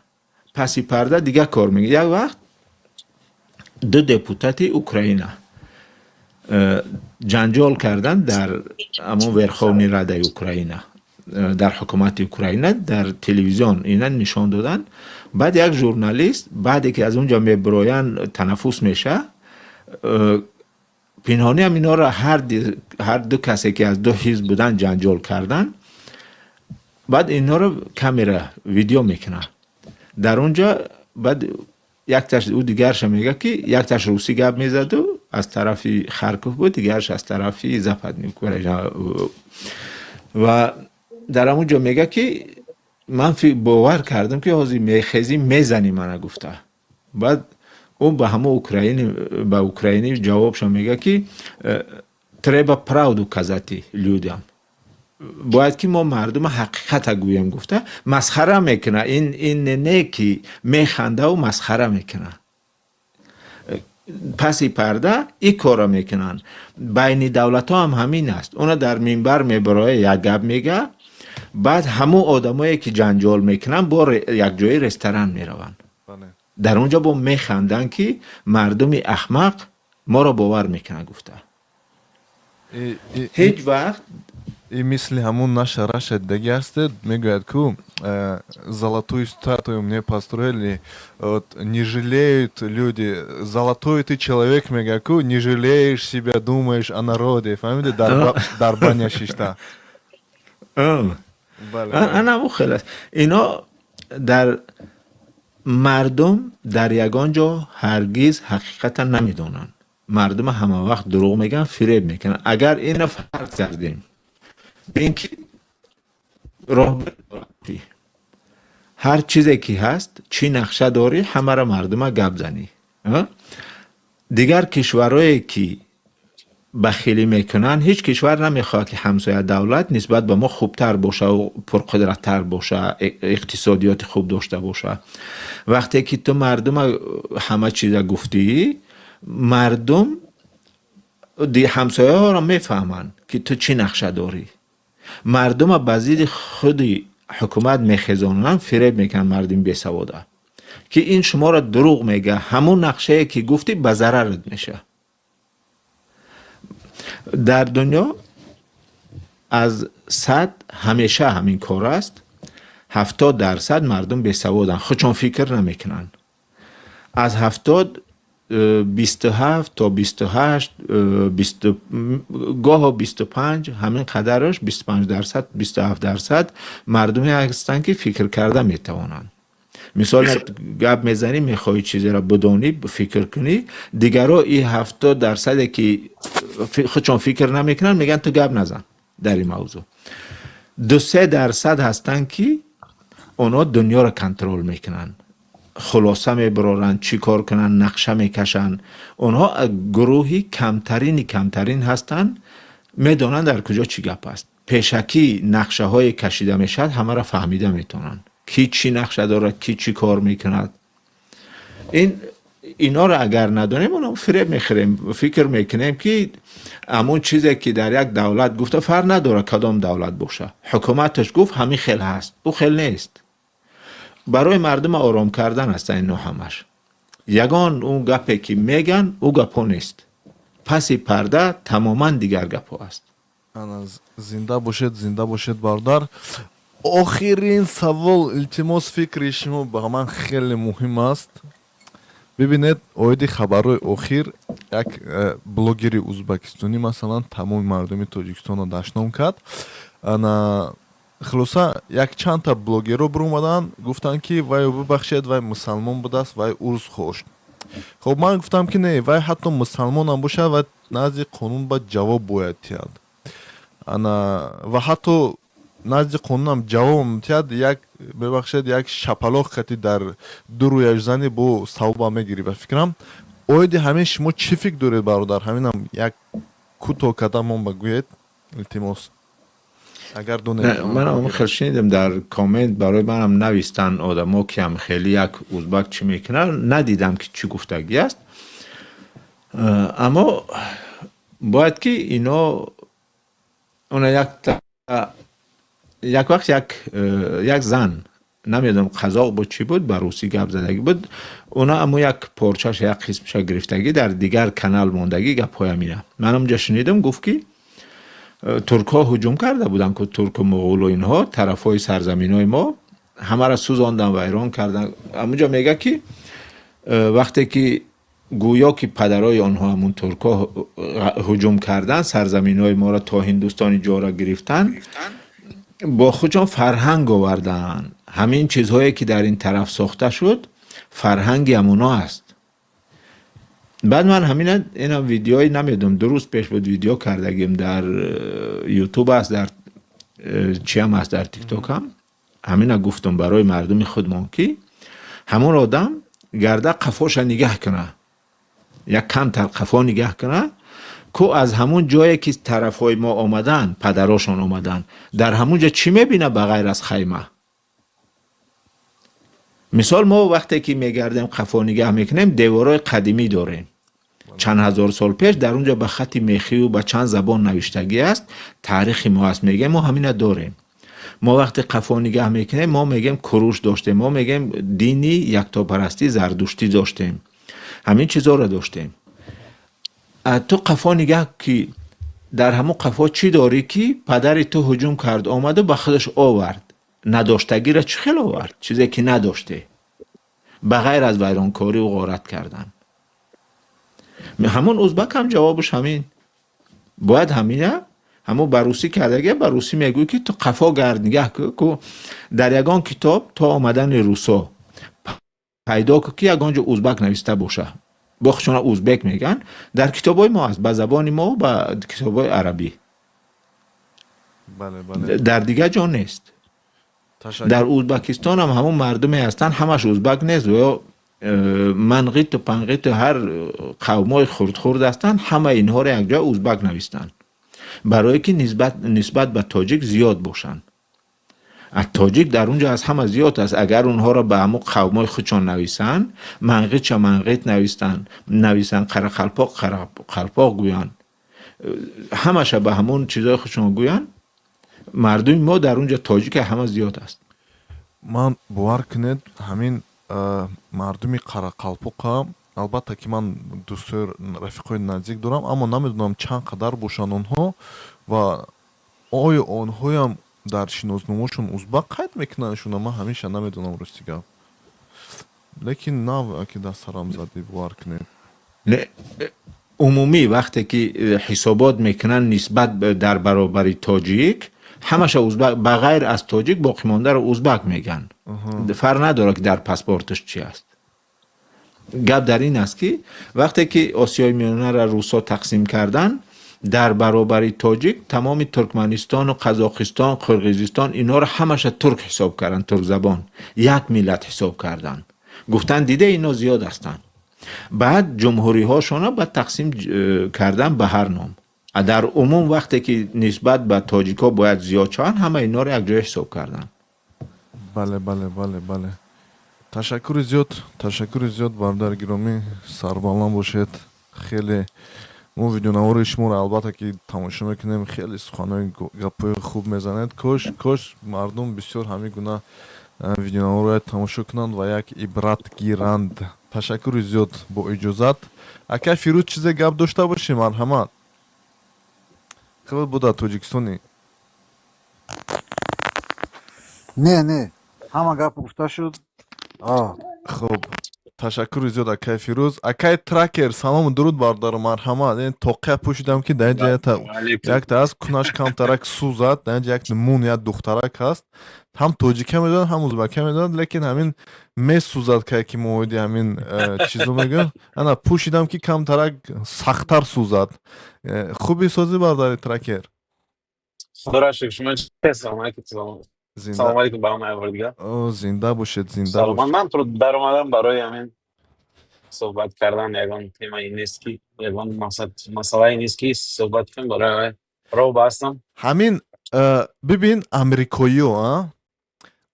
паси парда дигар кор мега. Як вақт ду депутати Украина ҷанҷол карданд дар ҳамон Верховный Радаи Украина, дар ҳукумати Украина, дар телевизион ина нишон доданд. Баъд як журналист, баъде ки аз он ҷо мебироянд, танаффус меша, пинҳонӣ ҳам инора, ҳар ду касе ки аз ду ҳизб буданд, ҷанҷол карданд. Баъд инҳоро камера видео мекунад дар он ҷо. Баъд якташ ӯ дигарша мега, ки якташ русӣ гап мезаду, аз тарафи Харков буд, дигараш аз тарафи Западный ва дар ҳамон ҷо мега, ки ман бовар кардам, ки ҳозир мехезӣ, мезанӣ мана, гуфта. Баъд ӯ ба ҳамон украини ба украинӣ ҷавобшон мега, ки треба правду казати людям, бояд ки мо мардума ҳақиқата гӯем, гуфта, масхара мекуна. Ин не ки механдаву масхара мекуна, паси парда ин корро мекунанд. Байни давлатҳо ҳам ҳамин аст. Она дар минбар мебароя, як гап мега, баъд ҳамон одамое ки ҷанҷол мекунанд, бо якҷои ресторан мераванд. Дар он ҷо бо механданд, ки мардуми ахмақ моро бовар мекунад, гуфта. Ҳеҷ вақт. И мисли ҳамун наша Раша дигаги ҳастед, мегӯяд ку золотую статую мне построили, вот, не жалеют люди. Золотой ты человек, мега ку, не жалеешь себя, думаешь о народе, фаҳмиди, дар баня шишта. Анаму хел аст. Ино дар мардум дар ягон ҷо ҳаргиз ҳақиқата намедонанд. Мардума ҳама вақт дурӯғ мегӯянд, фиреб мекунанд. Агар ина фарз кардем, бин ки роҳбар, ҳар чизе ки ҳаст, чӣ нақша дорӣ, ҳамаро мардума гап занӣ. Дигар кишварое ки бахилӣ мекунанд, ҳеҷ кишвар намехоҳад, ки ҳамсоя давлат нисбат ба мо хубтар бошаву пурқудраттар боша, иқтисодиёти хуб дошта боша. Вақте ки ту мардума ҳама чиза гуфтӣ, мардум ҳамсояҳоро мефаҳманд, ки ту чӣ нақша дорӣ. Мардума ба зидди худи ҳукумат мехезонанд, фиреб мекунанд мардуми бесавода, ки ин шуморо дурӯғ мега, ҳамун нақшае ки гуфтӣ, ба зарарат мешавад. Дар дунё аз 100 ҳамеша ҳамин кор аст: 70% мардум бесаводанд, худшон фикр намекунанд. Аз 70, 27 то 28, гоҳо 25, ҳамин қадараш, 25%, 27% мардуме ҳастанд, ки фикр карда метавонанд. Мисол, гап мезанӣ, мехоҳӣ чизеро бидонӣ, фикр кунӣ. Дигаро, и 70 дарсаде ки худшон фикр намекунанд, мегӯянд: «Ту гап назан дар ин мавзӯъ». 2-3 дарсад ҳастанд, ки онҳо дунёро контрол мекунанд, хулоса мебароранд, чӣ кор кунанд, нақша мекашанд. Онҳо гурӯҳи камтарини камтарин ҳастанд, медонанд, дар куҷо чӣ гап аст. Пешакӣ нақшаҳое кашида мешавад, ҳамаро фаҳмида метавонанд, ки чӣ нақша дорад, ки чӣ кор мекунад. Ин инҳоро агар надонем, оно фиреб мехӯрем, фикр мекунем, ки ҳамон чизе ки дар як давлат гуфта, фарқ надорад кадом давлат боша, ҳукуматаш гуфт, ҳамин хел ҳаст. Ӯ хел нест. Барои мардума ором кардан аст ино ҳамаш. Ягон он гапе ки меган, ӯ гапҳо нест, паси парда тамоман дигар гапҳо аст. Зинда бошед, зинда бошед, бародар. Охирин савол, илтимос, фикри шумо ба ман хеле муҳим аст. Бибинед, оиди хабарҳои охир. Як блогери узбекистонӣ, масалан, тамоми мардуми Тоҷикистонро дашном кард. Ана, хулоса, якчандта блогерро биромаданд, гуфтанд, ки вай, бубахшед, вай мусалмон будааст, вай урз хошт. Хоб, ман гуфтам, ки не, вай ҳатто мусалмонам бошад, вай назди қонун ба ҷавоб бояд диҳад. Ана, ва ҳатто назди қонунам ҷавоб диҳад, як, бебахшед, як шапалоқ кати дар ду рӯяш зани, бо савоба мегирӣ. Ба фикрам, оиди ҳамин шумо чӣ фикр доред, бародар? Ҳаминам як кӯтоҳ кардамон ба гӯед, илтимос, агар донед. Манам хел шунидам, дар коммент барои манам навистанд одамо, ки ҳам хеле як узбак чӣ мекунад. Надидам, ки чӣ гуфтагӣ аст, аммо бояд ки ино она як вақт як зан, намедонам, қазоқ буд, чӣ буд, ба русӣ гап задагӣ буд. Она аммо як порчаша, як қисмша гирифтагӣ, дар дигар канал мондагӣ гапҳоям. Ина ман онҷа шунидам, гуфт, ки туркҳо ҳуҷум карда буданд, ку турку муғулу инҳо тарафҳои сарзаминҳои мо ҳамаро сӯзондан, вайрон кардан. Амунҷо мега, ки вақте ки гӯё ки падарои онҳо, ҳамун туркҳо, ҳуҷум кардан, сарзаминҳои моро то Ҳиндустони ҷора гирифтан, бо худшон фарҳанг овардаанд. Ҳамин чизҳое, ки дар ин тараф сохта шуд, фарҳанги ҳамуно аст. Баъд ман ҳамина, ина видеои, намедонам, 2 рӯз пеш буд, видео кардагим, дар Ютуб аст, дар чиам аст, дар Тиктокам. Ҳамина гуфтум барои мардуми худмон, ки ҳамон одам гарда қафоша нигаҳ куна, як камтар қафо нигаҳ куна, ку аз ҳамун ҷое, ки тарафҳои мо омаданд, падарошон омаданд, дар ҳамун ҷо чӣ мебина ба ғайр аз хайма? Мисол, мо вақте ки мегардем, қафо нигаҳ мекунем, деворҳои қадимӣ дорем, чанд ҳазор сол пеш дар он ҷо ба хати мехию ба чанд забон навиштагӣ аст, таърихи мо аст, мегӯем, мо ҳамина дорем. Мо вақте қафо нигаҳ мекунем, мо мегӯем, Куруш доштем, мо мегӯем, дини яктопарастӣ зардуштӣ доштем, ҳамин чизҳоро доштем. Ту қафо нигаҳ, ки дар ҳамон қафо чӣ дорӣ, ки падари ту ҳуҷум кард, омаду ба худаш овард? Надоштагиро чӣ хел овард, чизе ки надоште, ба ғайр аз вайронкориву ғорат кардан? Ҳамон узбак ҳам ҷавобаш ҳамин бояд, ҳамина ҳамон ба русӣ кардагия, ба русӣ мегӯй, ки ту қафо гард, нигаҳ ку, дар ягон китоб то омадани русо пайдо ку, ки ягон ҷо узбак нависта боша. Бо худшона узбек мегӯянд. Дар китобҳои мо аст, ба забони мо, ба китобҳои арабӣ, дар дигар ҷо нест. Дар Узбакистон ҳам ҳамон мардуме ҳастанд, ҳамаш узбак нест, ё манғиту панғиту ҳар қавмҳои хурдхурд ҳастанд. Ҳама инҳоро якҷоя узбак навистанд, барое ки нисбат ба тоҷик зиёд бошанд. Тоҷик дар он ҷо аз ҳама зиёд аст. Агар онҳоро ба ҳамон қавмҳои худшон нависанд, манғитша манғит нависанд, қарақалпоқ қарақалпоқ гӯянд, ҳамаша ба ҳамон чизҳои худшон гӯянд, мардуми мо дар он ҷо тоҷика ҳама зиёд аст. Ман, бовар кунед, ҳамин мардуми қарақалпоқа, албатта, ки ман дӯстои, рафиқҳои наздик дорам, аммо намедонам, чанд қадар бошанд онҳо ва оё онҳоям дар шиносномаошон узбак қайд мекунандшуна. Ман ҳамеша намедонам, рости гап, лекин нав ки дар сарам задӣ, бовар кунед. Умумӣ, вақте ки ҳисобот мекунанд нисбат дар баробари тоҷик, ҳамаша узбак, ба ғайр аз тоҷик боқимондаро узбак мегӯянд. Фарқ надорад, ки дар паспорташ чи аст. Гап дар ин аст, ки вақте ки Осиёи Миёнаро русҳо тақсим карданд, дар баробари тоҷик тамоми Туркманистону Қазоқистон, Қирғизистон, инҳоро ҳамаша турк ҳисоб карданд, туркзабон, як миллат ҳисоб карданд. Гуфтанд, диде, ино зиёд ҳастанд. Баъд ҷумҳуриҳошона ба тақсим кардан ба ҳар ном. Дар умум, вақте ки нисбат ба тоҷикҳо бояд зиёд шаванд, ҳама инҳоро якҷоя ҳисоб карданд. Бале, ташаккури зиёд, ташаккури зиёд, бародари гиромӣ, сарбаланд бошед. Хеле мо видеонавори шуморо, албатта, ки тамошо мекунем. Хеле суханои, гапҳои хуб мезанед. Кош мардум бисёр ҳамин гуна видеонаворро тамошо кунанд ва як ибрат гиранд. Ташаккури зиёд, бо иҷозат. Ака Фирӯз, чизе гап дошта бошӣ, марҳамат. Хеле буда тоҷикистонӣ. Не, не, ҳама гап гуфта шуд. Хуб. Ташаккури зиёд, акай Фирӯз. Акай Тракер, салому дуруд, бародару, марҳамат. Ин тоқия пӯшидам, ки дар инҷа якта аст, кунаш камтарак сӯзад. Дар инҷа як мун, як духтарак ҳаст, ҳам тоҷика медонад, ҳам узбака медонад, лекин ҳамин месӯзад, кай ки моиди ҳамин чизо мегӯяд. Ана пӯшидам, ки камтарак сахттар сӯзад. Хуби созӣ, бародари Тракер? Худоро шукр, шумо салом алейкум. Салом алейкум ба ҳамаи аввалдигар. Зинда бошед, зинда. Саломат. Ман даромадам барои ҳамин суҳбат кардан. Ягон темае нест, ки ягон масъалае нест, ки суҳбат кунем, барои роҳ бастам. Ҳамин бибин, амрикоиё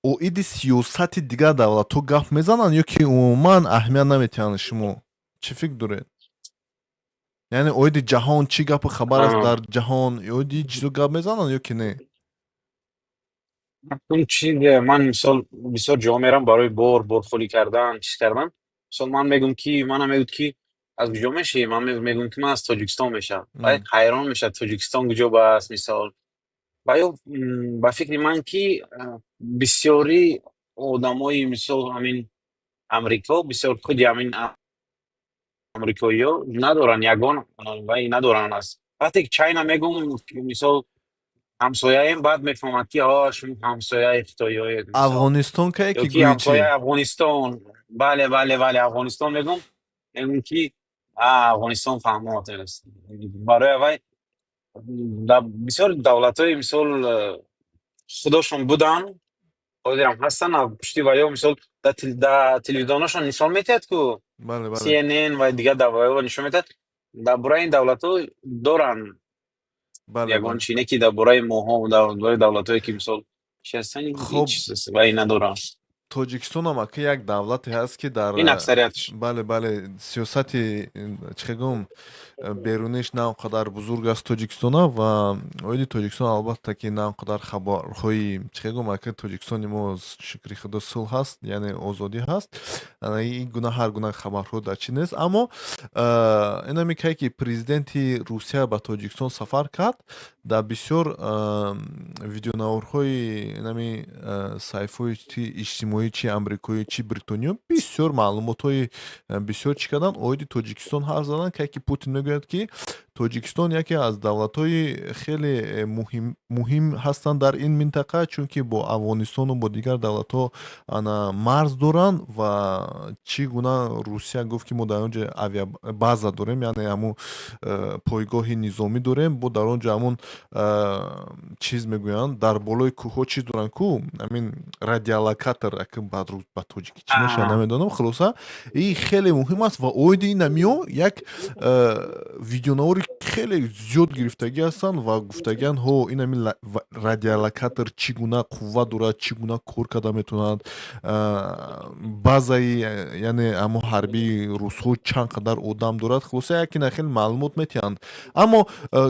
оиди сиёсати дигар давлатҳо гап мезананд ё ки умуман аҳамият наметиҳанд? Шумо чӣ фикр доред? Яъне оиди ҷаҳон чӣ гапу хабар аст, дар ҷаҳон оиди чизо гап мезананд ё ки не? Чи, ман мисол бисёр ҷо мерам барои борхӯлӣ кардан, чиз кардан. Мисол, ман мегӯм, ки манам мегӯяд, ки аз куҷо мешавӣ? Ман мегӯм, ки ман аз Тоҷикистон мешавам. Вай ҳайрон мешавад, Тоҷикистон куҷо бааст, мисол. Ва ё ба фикри ман, ки бисёри одамои, мисол, ҳамин Амрико, бисёр худи ҳамин амрикоиҳо надоранд ягон вай надоранд. Аз вақте ки China мегӯм, мисол, ҳамсояем, баъд мефаҳмад, ки шумо ҳамсояи хитоиёед. Афғонистон кае ки ки ҳамсояи Афғонистон. Бале, Афғонистон мегӯм, мегӯм, ки Афғонистон, фаҳмот. Барои вай дар бисёр давлатҳои, мисол, худошон буданд, ҳозирам ҳастанд, пушти ваё, мисол, дар телевизионашон нишон метиҳад ку, CNN ва дигар давлатҳо нишон метиҳад, дар бораи ин давлатҳо доранд ягон чи, не ки дар бораи моҳо, дар бораи давлатҳое, ки, мисол, чи ҳастанд, ҳеҷ вай надоранд. Тоҷикистонам ака як давлате ҳаст, ки дар Ин аксариятш. Бале, сиёсати, чӣ гӯм, беруниш на он қадар бузург аст Тоҷикистона. Ва оиди Тоҷикистон, албатта, ки на он қадар хабарҳои, чӣ гӯм, ака, Тоҷикистони мо, шукри Худо, сулҳ ҳаст, яъне озодӣ ҳаст, ин гуна ҳар гуна хабарҳо дар чӣ нест. Аммо инаме кае ки президенти Русия ба Тоҷикистон сафар кард, дар бисёр видеонаворҳои инами саҳифаҳои чи иҷтимоӣ, чи амрикоӣ, чи бритониё, бисёр маълумотҳои бисёр чӣ карданд, оиди Тоҷикистон ҳарф заданд. Кае ки Путин мегӯяд, ки Тоҷикистон яке аз давлатҳои хеле муҳим ҳастанд дар ин минтақа, чунки бо Афғонистону бо дигар давлатҳо ана марз доранд. Ва чӣ гуна Русия гуфт, ки мо дар он ҷо авиабаза дорем, яъне ҳамун пойгоҳи низомӣ дорем, бо дар он ҷо ҳамун чиз мегӯянд, дар болои кӯҳҳо чиз доранд ку, ҳамин радиолокатор, ба тоҷикӣ чӣ мешавад, намедонам. Хулоса, ин хеле муҳим аст. Ва оиди ин амиё як видеонавори хеле зиёд гирифтагӣ ҳастанд ва гуфтагианд: ҳо, ин ҳамин радиолокатор чӣ гуна қувва дорад, чӣ гуна кор карда метавонад, базаи, яъне ҳамон ҳарбии русҳо чанд қадар одам дорад. Хулоса, яке на хеле маълумот метиҳанд. Аммо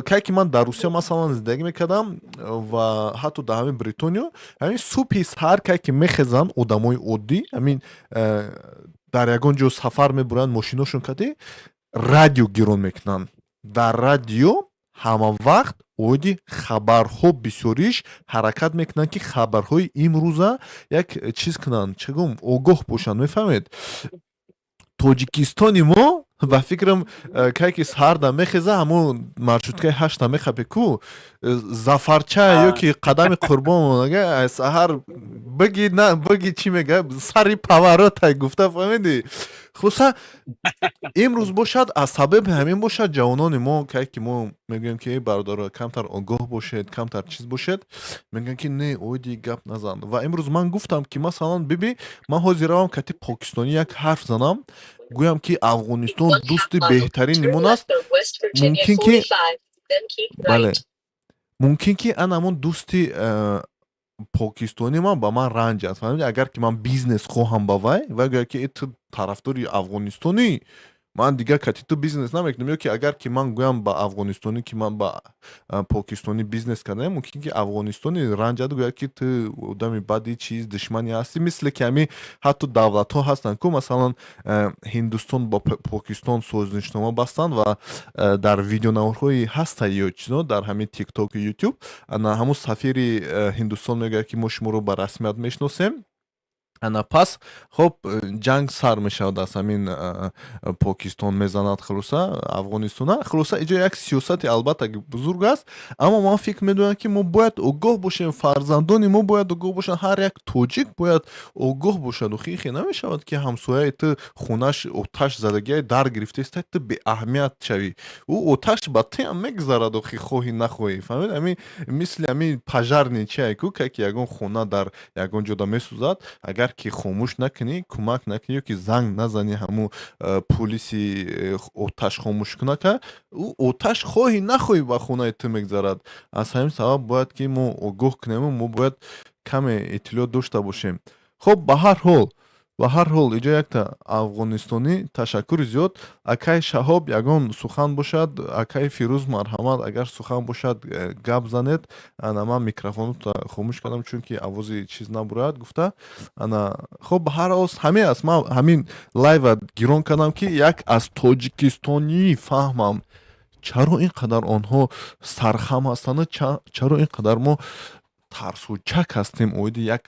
кае ки ман дар Русия, масалан, зиндагӣ мекардам ва ҳатто дар ҳамин Бритониё, ҳамин субҳи саҳар кае ки мехезанд одамои оддӣ, ҳамин дар ягон ҷо сафар мебуранд, мошиношон кади радио гирон мекунанд. Дар радио ҳама вақт оиди хабарҳо бисёриш ҳаракат мекунанд, ки хабарҳои имрӯза як чиз кунанд, чӣ гӯм, огоҳ бошанд, мефаҳмед? Тоҷикистони мо, ба фикрам, кае ки саҳарда мехеза, ҳамун маршруткаи 8-та мехапе ку, Зафарча ё ки Қадами Қурбон саҳар биги на биги, чӣ мега, сари поворотай гуфта, фаҳмидӣ? Хулоса, имрӯз бошад, аз сабаби ҳамин бошад, ҷавонони мо, кае ки мо мегӯем, ки эй бародаро, камтар огоҳ бошед, камтар чиз бошед, мегӯянд, ки не, оиди гап назан. Ва имрӯз ман гуфтам, ки масалан, биби, ман ҳозир равам кати покистонӣ як ҳарф занам, гӯям, ки Афғонистон дӯсти беҳтарини мон аст, мумкин ки, бале, мумкин ки ан ҳамон дӯсти покистонӣ ман ба ман ранҷад, фаҳмидӣ? Агар ки ман бизнес хоҳам ба вай, вай гӯяд, ки ту тарафдори афғонистонӣ, ман дигар кати ту бизнес намекунам. Ё ки агар ки ман гӯям ба афғонистонӣ, ки ман ба покистонӣ бизнес кардаем, мумкин ки афғонистонӣ ранҷаду гӯяд, ки ту одами бади, чиз, душмане ҳастӣ. Мисле ки ҳамин ҳатто давлатҳо ҳастанд ку, масалан, Ҳиндустон бо Покистон созишнома бастанд ва дар видеонаворҳои ҳаста ё чизо дар ҳамин Тиктоку Ютуб ана ҳамун сафири Ҳиндустон мегӯяд, ки мо шуморо ба расмият мешиносем. Ана пас, хоб, ҷанг сар мешавад, аз ҳамин Покистон мезанад, хулоса, Афғонистона. Хулоса, иҷо як сиёсати, албатта, бузург аст, аммо ман фикр медонам, ки мо бояд огоҳ бошем, фарзандони мо бояд огоҳ бошанд, ҳар як тоҷик бояд огоҳ бошад. Хихе намешавад, ки ҳамсояи ту хонаш оташ задагиай дар гирифтаиста, ту беаҳамият шавӣ. Ӯ оташ ба туям мегузарад, охи, хоҳӣ нахоҳӣ, фаҳмид? Ами мисли ами пожарный чиай ку, ки ягон хона дар ягон ҷода месӯзад, агар ки хомӯш накунӣ, кӯмак накунӣ ё ки занг назанӣ ҳамун пулиси оташ хомӯшкунака, ӯ оташ хоҳӣ нахоҳӣ ба хонаи ту мегузарад. Аз ҳамин сабаб бояд ки мо огоҳ кунему мо бояд каме иттилоъ дошта бошем. Хоб, ба ҳар ҳол, иҷо якта афғонистонӣ. Ташаккури зиёд, акай Шаҳоб. Ягон сухан бошад, акай Фирӯз, марҳамат, агар сухан бошад, гап занед. Ана ман микрофонро хомӯш кардам, чунки овози чиз набурад гуфта. Ана, хоб, ба ҳар ҳол, ҳамин аст. Ман ҳамин лайва гирон кардам, ки як аз тоҷикистонӣ фаҳмам, чаро ин қадар онҳо сархам ҳастанду чаро ин қадар мо тарсучак ҳастем оиди як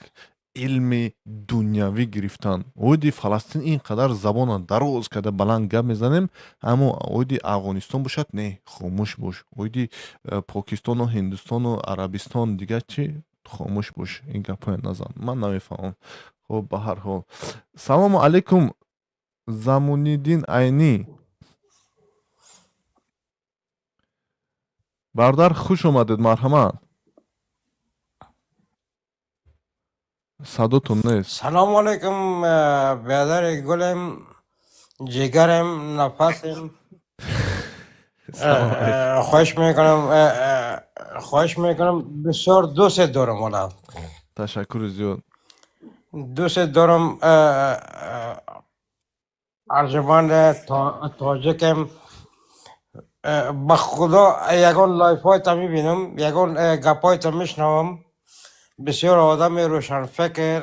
илми дунявӣ гирифтан. Оиди Фаластин ин қадар забона дароз карда баланд гап мезанем, аммо оиди Афғонистон бошад, не, хомӯш бош. Оиди Покистону Ҳиндустону Арабистон, дигар чи, хомӯш бош, ин гапҳоя назан. Ман намефаҳмам. Хоб, ба ҳар ҳол, салому алайкум, Замуниддин Айнӣ бародар, хуш омадед, марҳамат. Садотон нест. Салому алайкум, бародари гулем, ҷигарем, нафасем. Хоҳиш мекунам, хоҳиш мекунам, бисёр дӯстет дорам, ола. Ташаккури зиёд. Дӯстет дорам, арҷуманд тоҷикем. Ба Худо, ягон лайфҳоята мебинам, ягон гапҳоята мешунавам. Бисёр одами рӯшанфикр,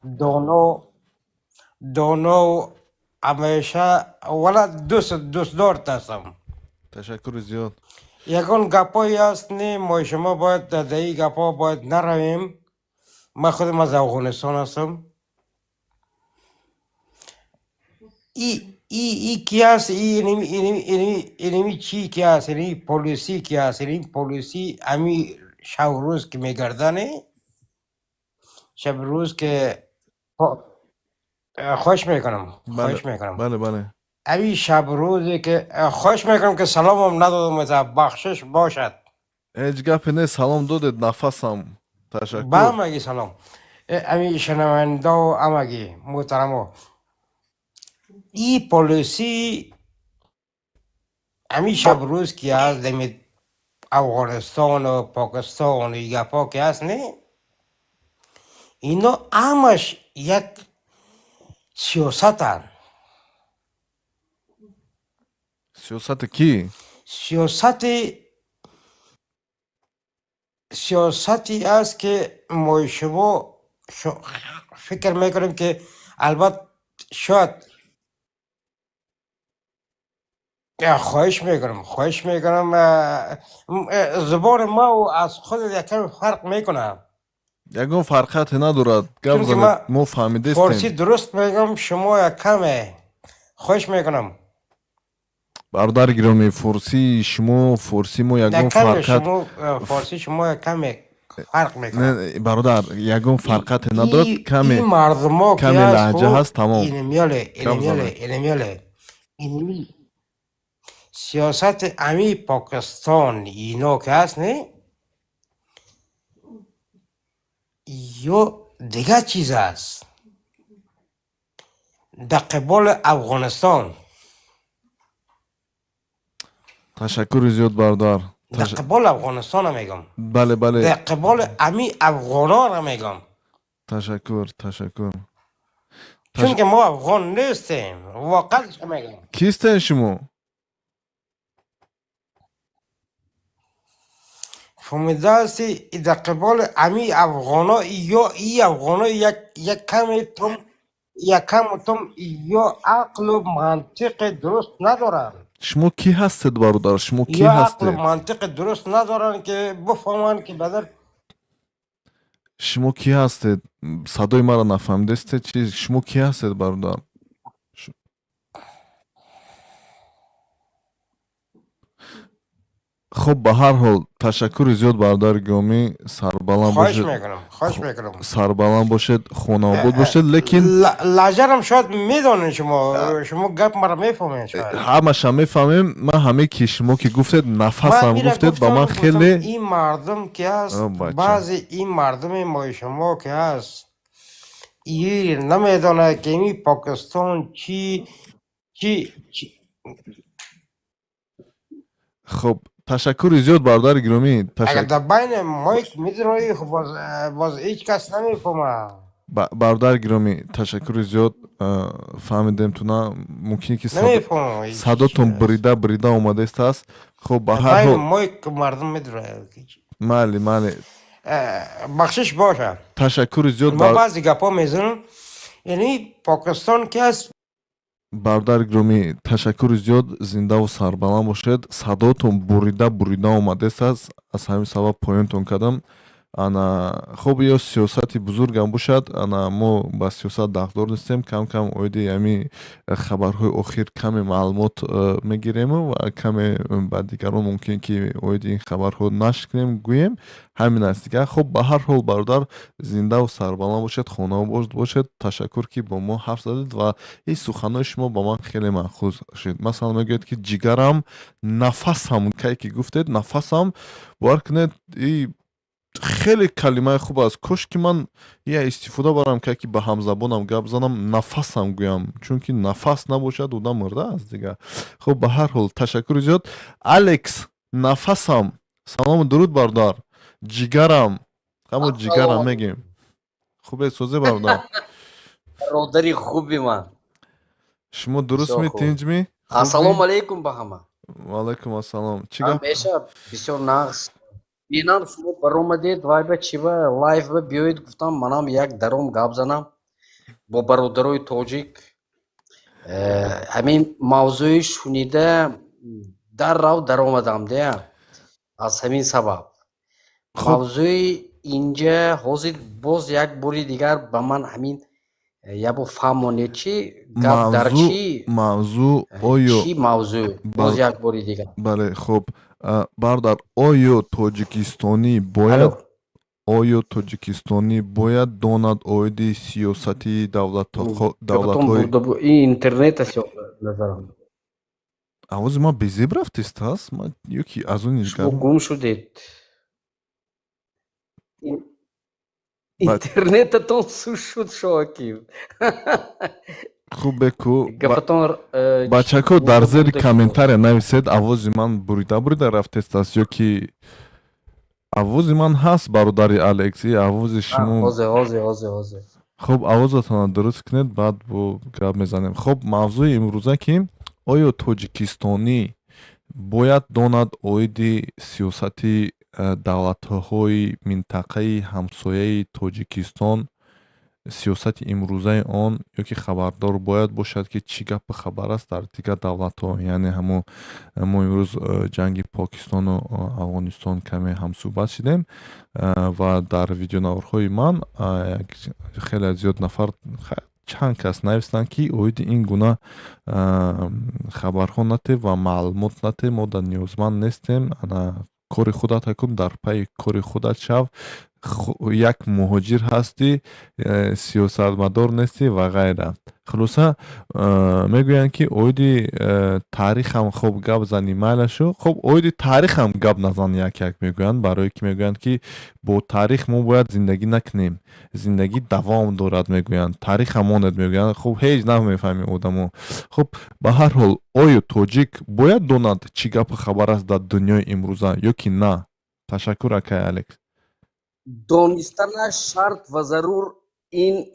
доно, ҳамеша вала дӯстдорт ҳастам. Ташаккури зиёд. Ягон гапҳое ҳаст, не, мо шумо бояд дар ин гапҳо бояд наравем. Ман худам аз Афғонистон ҳастам. И ки ҳаст, иними чӣ ки ҳаст, иними полисӣ ки ҳаст, иними полисӣ ҳами шабу рӯз ки мегардане, шабу рӯз ки хоҳиш мекунам, хоҳиш мекунам. Бале, бале. Ҳами шабу рӯзе ки хоҳиш мекунам, ки саломам надодам, бахшиш бошад. Ҳеҷ гапе нест, салом додед, нафасам. Ташаккур. Ба ҳамагӣ салом. Ҳами шунавандао, ҳамагӣ муҳтарамо. И полисӣ ҳами шабу рӯз ки ҳаст, дами Афғонистону Покистону и гапҳо ки ҳаст, не, ино ҳамаш як сиёсатанд. Сиёсати кӣ? Сиёсате аст, ки мо шумо фикр мекунем, ки албатта шояд. Хоҳиш мекунам, хоҳиш мекунам, забони ма аз худ якам фарқ мекунад. Ягон фарқияте надорад, гап Чунки занед, ма мо фаҳмидестем. Форсӣ дуруст мегӯям, шумо якаме. Хоҳиш мекунам. Бародари гиромӣ, форсии шумо, форсии мо ягон Якаме фарқият шумо, форсии шумо якаме фарқ мекунад. Не, бародар, ягон фарқияте надорад, каме И мардумо ки каме ҳаст, лаҳҷа хуб, ҳаст, тамом. Инамиёле, Гап инамиёле, занед. инамиёле, инами сиёсати ами Покистон ино ки ҳаст, не, ё дигар чиз аст дар қиболи Афғонистон. Ташаккури зиёд, бародар. Дар қиболи Афғонистона мегӯям. Бале, бале. Дар қиболи ами афғонора мегӯям. Ташаккур, ташаккур. Чунки мо афғон нестем, воқеан мегӯям. Кистен шумо? Фаҳмидаасти, дар қиболи ами афғоно ё и афғоно як каме тум, якаму тум ё ақлу мантиқи дуруст надоранд. Шумо кӣ ҳастед, бародар? Шумо кӣ Ё ақлу ҳастед? мантиқи дуруст надоранд, ки бифаҳманд, ки бадар. Шумо кӣ ҳастед? Садои маро нафаҳмидастед чи? Шумо кӣ ҳастед, бародар? Хуб, ба ҳар ҳол, ташаккури зиёд, бародари гиромӣ, сарбаланд Хоҳиш бошед. мекунам, хоҳиш мекунам. Сарбаланд бошед, хонаобод бошед, лекин Лаҳҷарам шояд медонед шумо, шумо гап маро мефаҳмед шояд. Ҳамаша мефаҳмем. Ман ҳаме ки шумо ки гуфтед, Ман нафасам ира гуфтед, ба гуфтам, ман гуфтам хеле ин мардум ки ҳаст, О, бача. Баъзе ин мардуми мои шумо ки ҳаст, ир намедонад ки ин Покистон чӣ. Хуб, ташаккури зиёд, бародари гиромӣ. Агар дар байни майк медироӣ, хуб, боз ҳеҷ кас намефаҳмад. Бародари гиромӣ, ташаккури зиёд, фаҳмидем туна. Мумкин ки Намефаҳмам ҳеҷ садотон чиз. Бурида бурида омадааст. Хуб, ба Дар ҳар байни ҳол майк мардум медирояд. Майли, майли. Бахшиш бошад. Ташаккури зиёд. Ман баъзе гапҳо мезанам, яъне Покистон ки ҳаст. Бародари гиромӣ, ташаккури зиёд, зиндаву сарбаланд бошед. Садотон бурида бурида омадааст, аз ҳамин сабаб поёнтон кардам. Ана, хуб, ё сиёсати бузургам бошад, ана, мо ба сиёсат дахлдор нестем. Кам кам оиди ҳами хабарҳои охир каме маълумот мегирему ва каме ба дигарон мумкин ки оиди ин хабарҳо нашр кунем, гӯем, ҳамин аст дигар. Хуб, ба ҳар ҳол, бародар, зиндаву сарбаланд бошед, хонаобод бошед. Ташаккур, ки бо мо ҳарф задед ва ин суханҳои шумо ба ман хеле маъқул шуд. Масалан, мегӯяд ки ҷигарам, нафасам, кай ки гуфтед нафасам, бовар кунед, и хеле калимаи хуб аст. Кош ки ман я истифода барам, кай ки ба ҳамзабонам гап занам, нафасам гӯям, чунки нафас набошад, одам мурда аст дигар. Хуб, ба ҳар ҳол, ташаккури зиёд. Алекс нафасам, салому дуруд, бародар, ҷигарам, ҳамо ҷигарам мегем. Хубе, созе, бародар? Бародари хуби ман. Шумо дурустми? Бисёр хуб. Тинҷми? Ассалому алайкум ба ҳама. Ваалайкум ассалом. Чӣ гап? Ҳамеша бисёр нағз бинам, шумо баромадед, вай ба чи ба лайв ба биёед, гуфтам, манам як даром гап занам бо бародарои тоҷик. Ҳамин мавзӯи шунида даррав даромадам дея, аз ҳамин сабаб. Хуб. Мавзӯи инҷа ҳозир боз як бори дигар ба ман ҳамин ябо фаҳмонед, чи гап дар Мавзӯъ чи мавзӯъ оё чӣ мавзӯъ боз як бори дигар. Бале, хуб, бародар, оё тоҷикистонӣ бояд Алло. Оё тоҷикистонӣ бояд донад оиди сиёсати Гапатон давлатҳои бурда ин интернет аст ё назарам. Овози ман безеб рафтест аст, ман ё ки аз он Шумо гум шудед. Интернетатон суст шуд, Шоакив. Хуб, беку. Гапатон Бачако, дар бурда зери бурда шуд. Комментария нависед, овози ман бурида бурида рафтест аст ё ки овози ман ҳаст. Бародари Алекс, и овози шумо Ҳозир, ҳозир, ҳозир, ҳозир. Хуб, овозатонро дуруст кунед, баъд бо гап мезанем. Хуб, мавзӯи имрӯза ки оё тоҷикистонӣ бояд донад оиди сиёсати давлатҳои минтақаи ҳамсояи Тоҷикистон, сиёсати имрӯзаи он, ё ки хабардор бояд бошад, ки чӣ гапу хабар аст дар дигар давлатҳо. Яъне ҳамо мо имрӯз ҷанги Покистону Афғонистон каме ҳамсӯҳбат шудем ва дар видеонаворҳои ман хеле зиёд нафар, чанд кас навистанд, ки оиди ин гуна хабарҳо нате ва маълумот нате, мо дар ниёзманд нестем. Ана, кори худат кун, дар пайи кори худат шав, як муҳоҷир ҳастӣ, сиёсатмадор нестӣ ва ғайра. Хулоса, мегӯянд, ки оиди таърихам хуб гап зани, майлашу, хуб, оиди таърихам гап назан, як як мегӯянд, барое ки мегӯянд, ки бо таърих мо бояд зиндагӣ накунем, зиндагӣ давом дорад, мегӯянд, таърихам монед, мегӯянд. Хуб, ҳеҷ намефаҳмем одамо. Хуб, ба ҳар ҳол, оё тоҷик бояд донад, чӣ гапу хабар аст дар дунёи имрӯза, ё ки на? Ташаккур, акай Алекс. Донистанаш шарт ва зарур, ин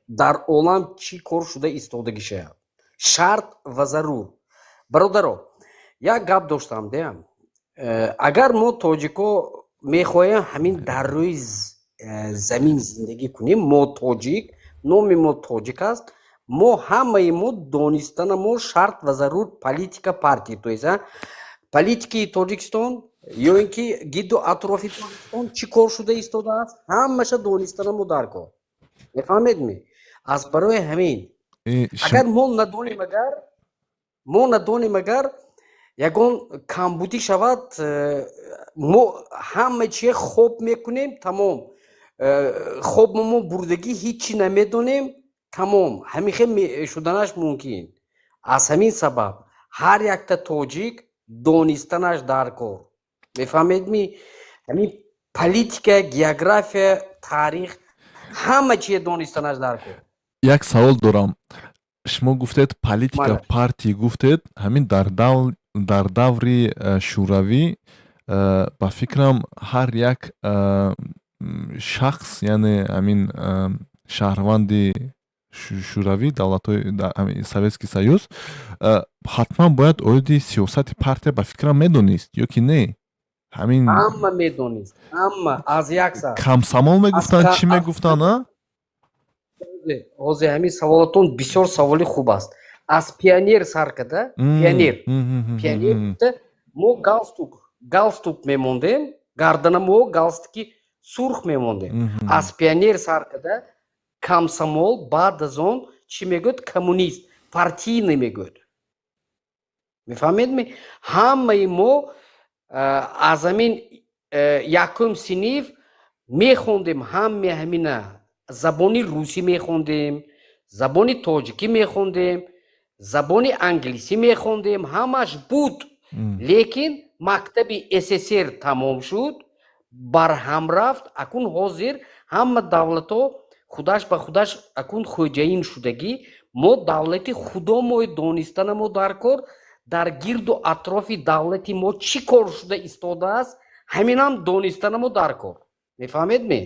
дар олам чӣ кор шуда истодагиша шарт ва зарур. Бародаро, як гап доштам деям. Агар мо тоҷико мехоҳем ҳамин дар рӯи замин зиндагӣ кунем, мо тоҷик, номи мо тоҷик аст, мо ҳамаи мо донистана мо шарт ва зарур политика партия, то есть политикаи Тоҷикистон ё ин ки гирду атрофи Тоҷикистон чӣ кор шуда истодааст, ҳамаша донистана мо дар кор. Мефаҳмедми? Аз барои ҳамин, агар мо надонем, агар мо надонем, агар ягон камбудӣ шавад, мо ҳама чие хоб мекунем, тамом. Хобмо мо бурдагӣ, ҳичи намедонем, тамом. Ҳамин хел шуданаш мумкин. Аз ҳамин сабаб ҳар якта тоҷик донистанаш дар кор, мефаҳмедми? Ҳамин политика, география, таърих, ҳама чие донистанаш дар кор. Як савол дорам. Шумо гуфтед, политика, партия гуфтед. Ҳамин дар даври шӯравӣ, ба фикрам, ҳар як шахс, яъне ҳамин шаҳрванди шӯравӣ, давлатҳои Советский Союз, ҳатман бояд оиди сиёсати партия, ба фикрам, медонист ё ки не? Ҳамин Ҳама медонист, ҳама аз як сар. Комсомол мегуфтанд, чӣ мегуфтанд, а? Ҳозир ҳамин саволатон бисёр саволи хуб аст. Аз пионер сар када, пионер, пионер гуфта, мо галстук мемондем, гардана мо галстуки сурх мемондем. Аз пионер сар када, комсомол, баъд аз он чӣ мегӯяд, коммунист, партийный мегӯяд, мефаҳмедми? Ҳамаи мо аз ҳамин якум синиф мехондем. Ҳаме ҳамина забони русӣ мехондем, забони тоҷикӣ мехондем, забони англисӣ мехондем, ҳамаш буд. Лекин мактаби СССР тамом шуд, барҳам рафт. Акун ҳозир ҳама давлатҳо худаш ба худаш акун хоҷаин шудагӣ. Мо давлати худомои донистанамо дар кор, дар гирду атрофи давлати мо чӣ кор шуда истодааст, ҳаминам донистанамо дар кор, мефаҳмедме?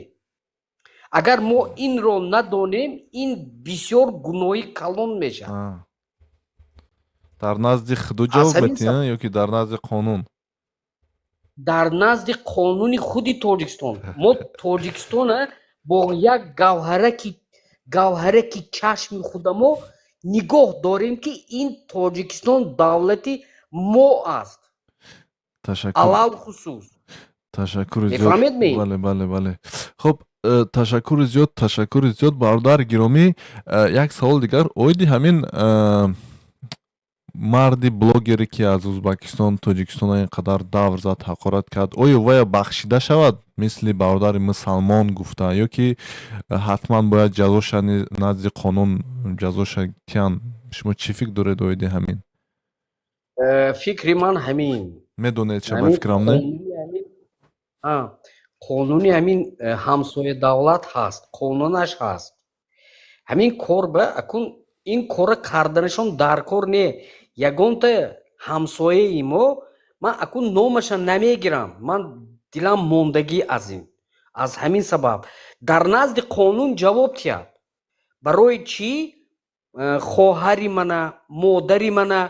Агар мо инро надонем, ин бисёр гуноҳи калон мешавад. Дар назди худу ҷавоб метиҳанд ё ки дар назди қонун? Дар назди қонуни худи Тоҷикистон. Мо Тоҷикистона бо як гавҳараки чашми худамо нигоҳ дорем, ки ин Тоҷикистон давлати мо аст. Алалхусус. Ташаккури зиёд. Бале, хуб, ташаккури зиёд, ташаккури зиёд, бародари гиромӣ. Як савол дигар оиди ҳамин марди блогере, ки аз Узбакистон Тоҷикистона ин қадар давр зад, ҳақорат кард. Оё вая бахшида шавад, мисли бародари мусалмон гуфта, ё ки ҳатман бояд ҷазоша назди қонун ҷазоша тиян? Шумо чӣ фикр доред оиди ҳамин? Фикри ман ҳамин. Медонед ча, ба фикрам, не? Қонуни ҳамин ҳамсоя давлат ҳаст, қонунаш ҳаст. Ҳамин кор ба акун ин кора карданашон дар кор не. Ягонта ҳамсояи мо, ман акун номаша намегирам, ман дилам мондагӣ аз ин. Аз ҳамин сабаб дар назди қонун ҷавоб тиҳад, барои чӣ хоҳари мана, модари мана,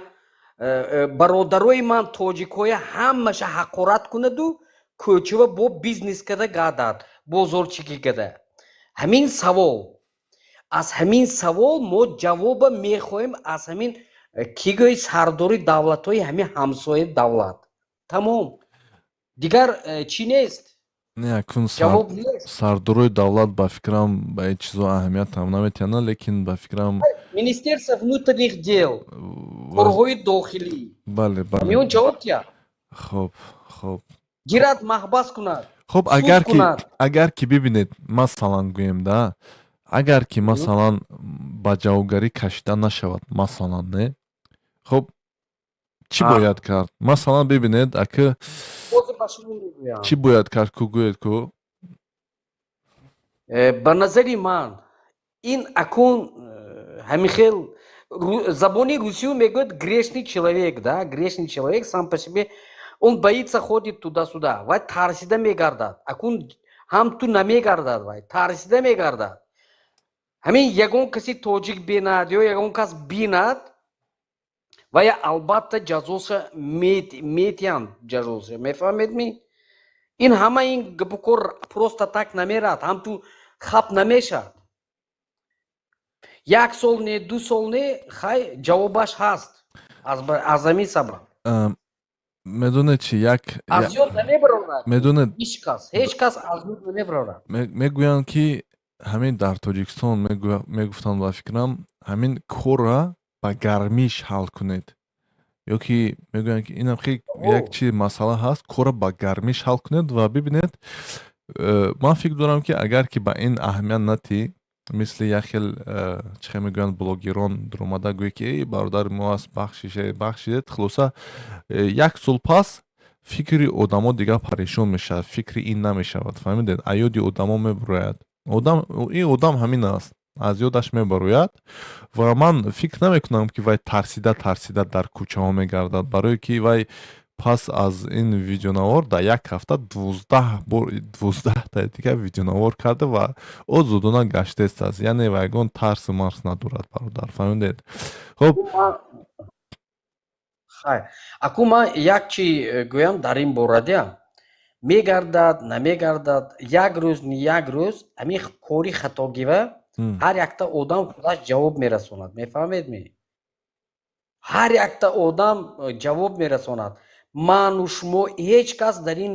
бародарои ман, тоҷикҳоя ҳамаша ҳақорат кунаду кӯчава бо бизнес када гадад, бозорчигӣ када. Ҳамин савол, аз ҳамин савол мо ҷавоба мехоҳем аз ҳамин кӣ гӯи, сардори давлатҳои ҳамин ҳамсояи давлат. Тамом, дигар чӣ нест. Не, акун ҷавоб нест. Сардорои давлат, ба фикрам, ба ин чизо аҳамиятам наметиҳанд, лекин ба фикрам Министерство внутренних дел, корҳои дохилӣ. Бале. Ҳамин ҷавоб диҳад. Хуб. Гирад, маҳбас кунад. Хуб. Суд Агар ки кунад. Агар ки бибинед, масалан гӯем да, агар ки масалан ба ҷавобгарӣ кашида нашавад, масалан, не, хуб, чӣ бояд кард? Масалан, бибинед, ака. Ҳозир ба шумо мегӯям. Чӣ бояд кард ку, гӯед ку. Ба назари ман, ин акун ҳамин хел забони русию мегӯяд, грешный человек, да, грешный человек сам по себе, он боится, ходит туда-сюда. Вай тарсида мегардад акун, ҳам ту намегардад, вай тарсида мегардад. Ҳамин ягон каси тоҷик бинад ё ягон кас бинад, вая албатта ҷазоша метиҳанд, ҷазоша, мефаҳмед ми? Ин ҳама ин гапу кор просто так намерад, ҳам ту хап намешад. Як сол не, 2 сол не, хай, ҷавобаш ҳаст. Аз ҳамин сабаб Медонед чи, як аз ёд намебарорад. Медонед. Ҳеҷ кас, ҳеҷ кас аз ёд намебарорад. Мегӯянд, ки Ҳамин дар Тоҷикистон мегуфтанд, ба фикрам, ҳамин корра ба гармиш ҳал кунед, ё ки мегӯянд, ки инам хел як чи масъала ҳаст, корра ба гармиш ҳал кунед. Ва бибинед, ман фикр дорам, ки агар ки ба ин аҳамият натӣ, мисли як хел чӣ хел мегӯянд, блогерон дуромада гӯе, ки эй, бародари мо аст, бахшише, бахшидед. Хулоса, як сол пас фикри одамо дигар парешон мешавад, фикри ин намешавад, фаҳмидед? Аёди одамо мебурояд. Одам, ин одам ҳамин аст, аз ёдаш мебарояд. Ва ман фикр намекунам, ки вай тарсида тарсида дар кӯчаҳо мегардад, барое ки вай пас аз ин видеонавор дар як ҳафта 12 бор, 12-таи дигар видеонавор карда ва озодона гаштааст. Яъне ва ягон тарсу марс надорад бародар, фаҳмидед? Хоб. Хайр, аку ман як чи гӯям дар ин борадия. Мегардад, намегардад, як рӯз ни як рӯз ҳамин кори хатогива ҳар якта одам худаш ҷавоб мерасонад, мефаҳмед ме? Ҳар якта одам ҷавоб мерасонад. Ману шумо, ҳеҷ кас дар ин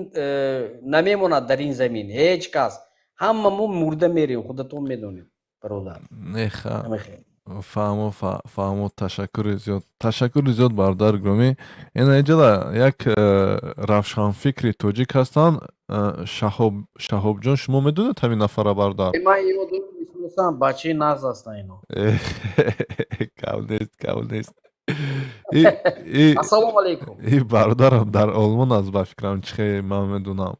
намемонад, дар ин замин ҳеҷ кас. Ҳама мо мурда мерем, худатон медонед, бародар. Неха, фаҳмо, фаҳмо. Ташаккури зиёд, ташаккури зиёд, бародари гиромӣ. Ина иҷала як равшанфикри тоҷик ҳастанд, Шаҳоб. Шаҳобҷон, шумо медонед ҳамин нафара, бародар? Ман ино мешиносам, бачаи нағз ҳастанд ино. Гап нест, гап нест. Ассалому алайкум. И бародарам дар Олмон аст, ба фикрам, чӣ хел ман медонам.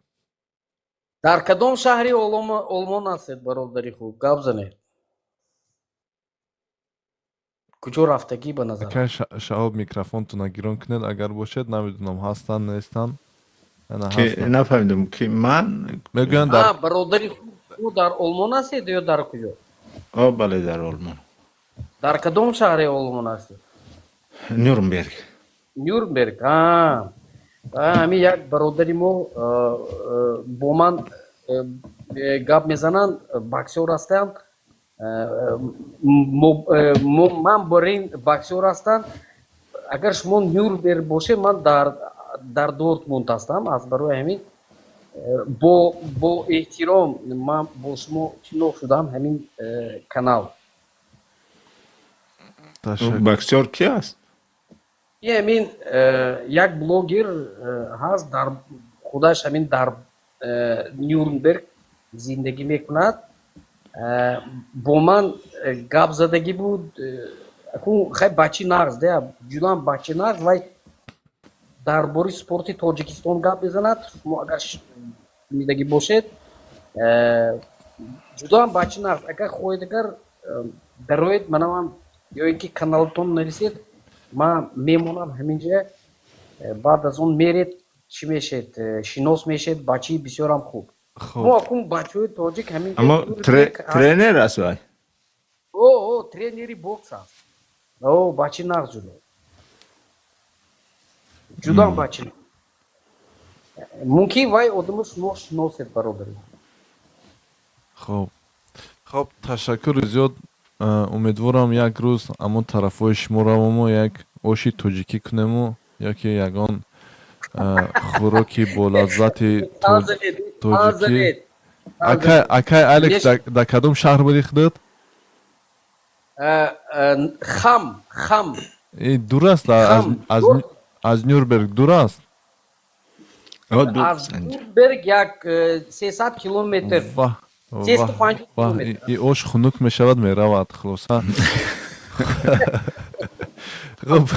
Дар кадом шаҳри Олмон ҳастед, бародари хуб? Гап занед, куҷо рафтагӣ ба назар? Акай Шаҳоб, микрофонтона гирон кунед, агар бошед. Намедонам, ҳастанд, нестанд. Нафаҳмидам, ки ман Мегӯянд. Бародари хуб, шумо дар Олмон ҳастед ё дар куҷо? О, бале, дар Олмон. Дар кадом шаҳри Олмон ҳастед? Нюрнберг. Нюрнберг. Ҳамин як бародари мо бо ман гап мезананд, боксёр ҳастанд. Ман барин боксёр ҳастанд. Агар шумо Нюрнберг бошед, ман дар Дортмунд ҳастам. Аз барои ҳамин бо эҳтиром ман бо шумо шинох шудам ҳамин канал. Боксёр ки аст? Ҳамин як блогер ҳаст, дар худаш ҳамин дар Нюрнберг зиндагӣ мекунад. Бо ман гап задагӣ буд. Хай, бачи нағз де, ҷудам бачи нағз. Вай дар бораи спорти Тоҷикистон гап мезанад. Шумо агар шунидагӣ бошед, ҷудоам бачи нағз. Агар хоҳед, агар дароед, манамам ё ин ки каналтон нависед, ман мемонам ҳаминҷа. Баъд аз он меред, чӣ мешед, шинос мешед. Бачаи бисёрам хуб. Мо акун бачаҳои тоҷик ҳамин. Аммо тренер аст вай? О, тренери бокс аст. О, бачи нағз, ҷудо, ҷудоам бачи. Мумкин, вай одамо шумо шиносед, бародари. Хоб, хоб, ташаккури зиёд. Умедворам, як рӯз ҳамон тарафҳои шумо равому, як оши тоҷикӣ кунему ё ки ягон хӯроки болаззати тоҷикӣ. Акай Алекс, дар кадом шаҳр будӣ худат? Хам, Хам. Дур аст аз Нюрнберг, дур аст? Аз Нюрнберг як 300 километр. И ош хунук мешавад, меравад. Хулоса, хуб,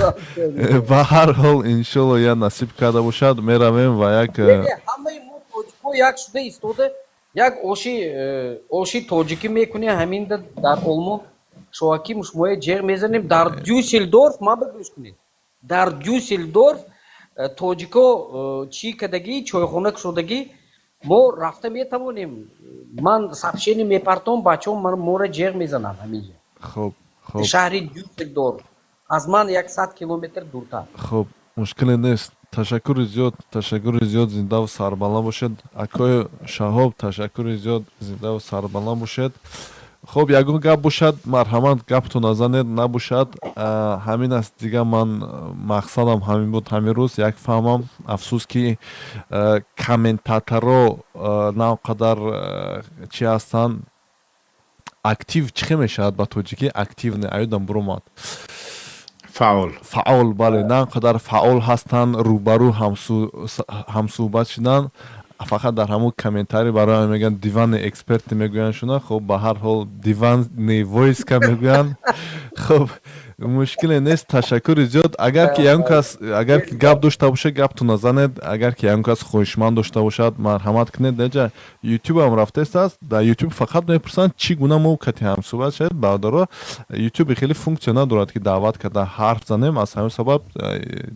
ба ҳар ҳол, иншолло, я насиб карда бошад, меравем ва як Ҳамаи мо тоҷикҳо як шуда истода, як оши тоҷикӣ мекунем ҳаминда дар Олмон. Шоҳаким, шумоя ҷеғ мезанем дар Дюссельдорф. Ма бигӯш кунед, дар Дюссельдорф тоҷико чӣ кардагӣ, чойхона кушодагӣ, мо рафта метавонем. Ман сообщение мепартом, бачаҳо моро ҷеғ мезананд ҳаминҷа. Хуб, хуб. Шаҳри Дюссельдорф аз ман 100 километр дуртар. Хуб, мушкиле нест. Ташаккури зиёд, ташаккури зиёд, зиндаву сарбаланд бошед. Акои Шаҳоб, ташаккури зиёд, зиндаву сарбаланд бошед. Хуб, ягон гап бошад, марҳамат, гаптон назанед. Набошад, ҳамин аст дига. Ман мақсадам ҳамин буд ҳамин рӯз як фаҳмам. Афсӯс, ки комментаторо на он қадар чӣ ҳастанд. Актив чӣ хел мешавад ба тоҷикӣ? Активный аёдам буромад. Фаъол. Фаъол, бале, на он қадар фаъол ҳастанд, рӯбарӯ ҳамсӯҳбат шудан, фақат дар ҳамун комментарий барои мегӯянд, диванные эксперты мегӯянд шуна. Хуб, ба ҳар ҳол, диванные войска мегӯянд. Хуб, мушкиле нест, ташаккури зиёд. Агар ки ягон кас, агар ки гап дошта бошад, гаптона занед. Агар ки ягон кас хоҳишманд дошта бошад, марҳамат кунед. Деҷа ютубам рафтест аст, дар ютуб фақат мепурсанд, чӣ гуна мо кати ҳамсӯҳбат шавед. Бародаро, ютуби хеле функсия надорад, ки даъват карда ҳарф занем. Аз ҳамин сабаб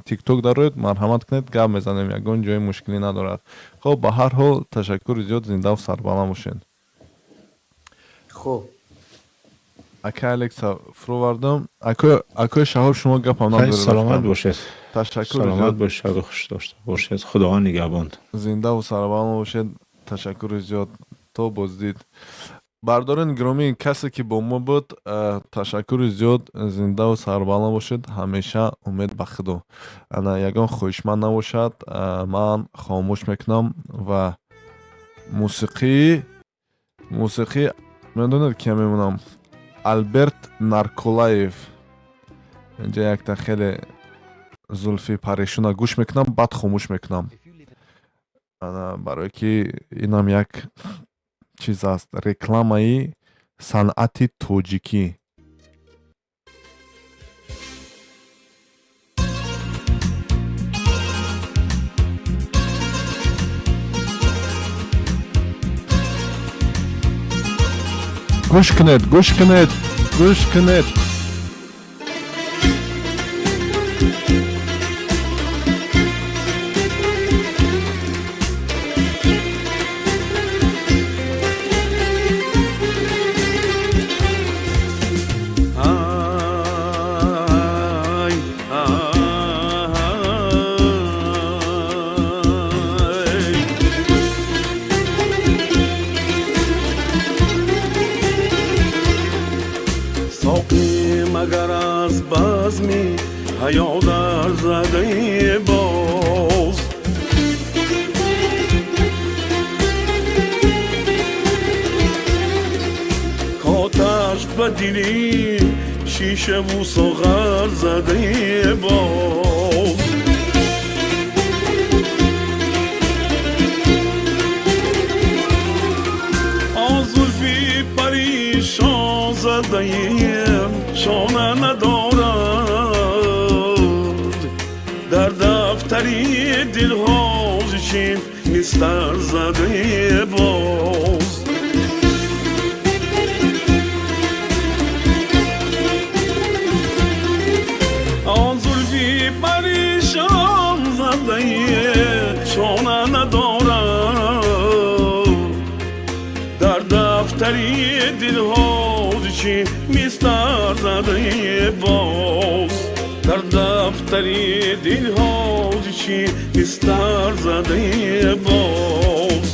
тикток дароед, марҳамат кунед, гап мезанем, ягон ҷои мушкилӣ надорад. Хуб, ба ҳар ҳол, ташаккури зиёд, зиндаву сарбаланд бошед. Хуб. Ака Алекса фуровардам. Акои Шаҳоб, шумо гапам надоред? Саломат бошед. Ташаккур. Саломат бошед, шаби хуш дошта бошед, худованд нигаҳбон. Зиндаву сарбаланд бошед, ташаккури зиёд, то боздид. Бардорин гиромӣ, касе ки бо мо буд, ташаккури зиёд, зиндаву сарбаланд бошед ҳамеша, умед ба Худо. Ана, ягон хоҳишманд набошад, ман хомӯш мекунам ва мусиқӣ медонед, кия мемонам? Альберт Нарколаев. Инҷа якта хеле зулфи парешуна гӯш мекунам, баъд хомӯш мекунам, барое ки инам як чиз аст, рекламаи санъати тоҷикӣ. Гӯш кунед, гӯш кунед, гӯш кунед. Ай, ай. Соқӣ, магар аз базми ҳаё дар задаи боз, оташ ба дили шишаву соғар задаи боз. Он зулфи паришон задаем шона надорад, дар дафтари дилҳо чин мистар задаи боз. Он зулфи паришон задаи шона надорад, дар дафтари дилҳо чи мистар задаи боз, дар дафтари дилҳо чи мистар задаи боз.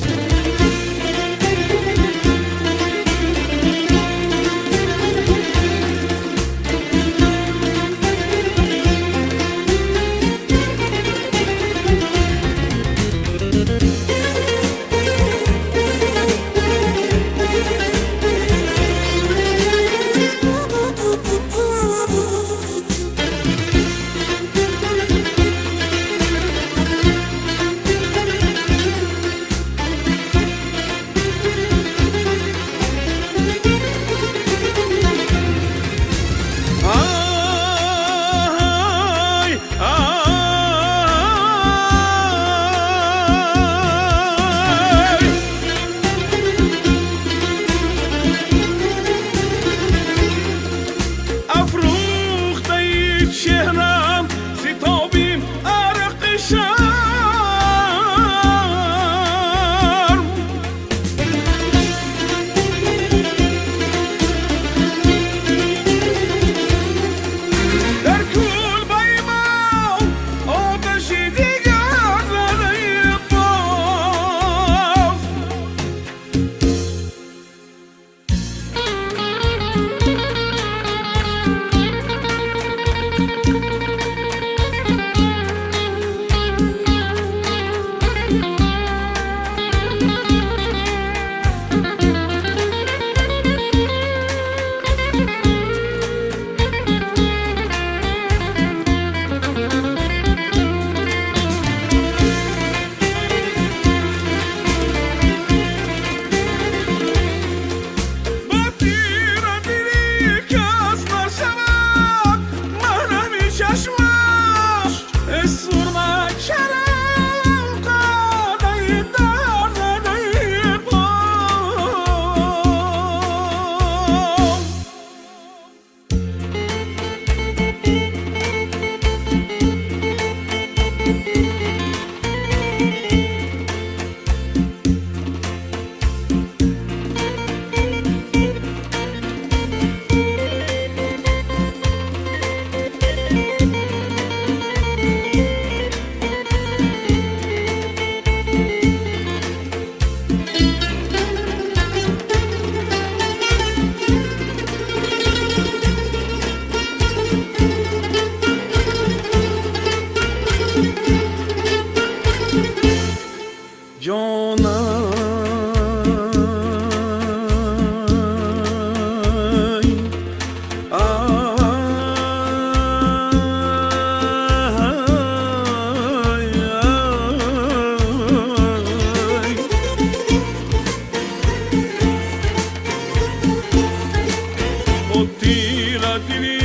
Бо тира дили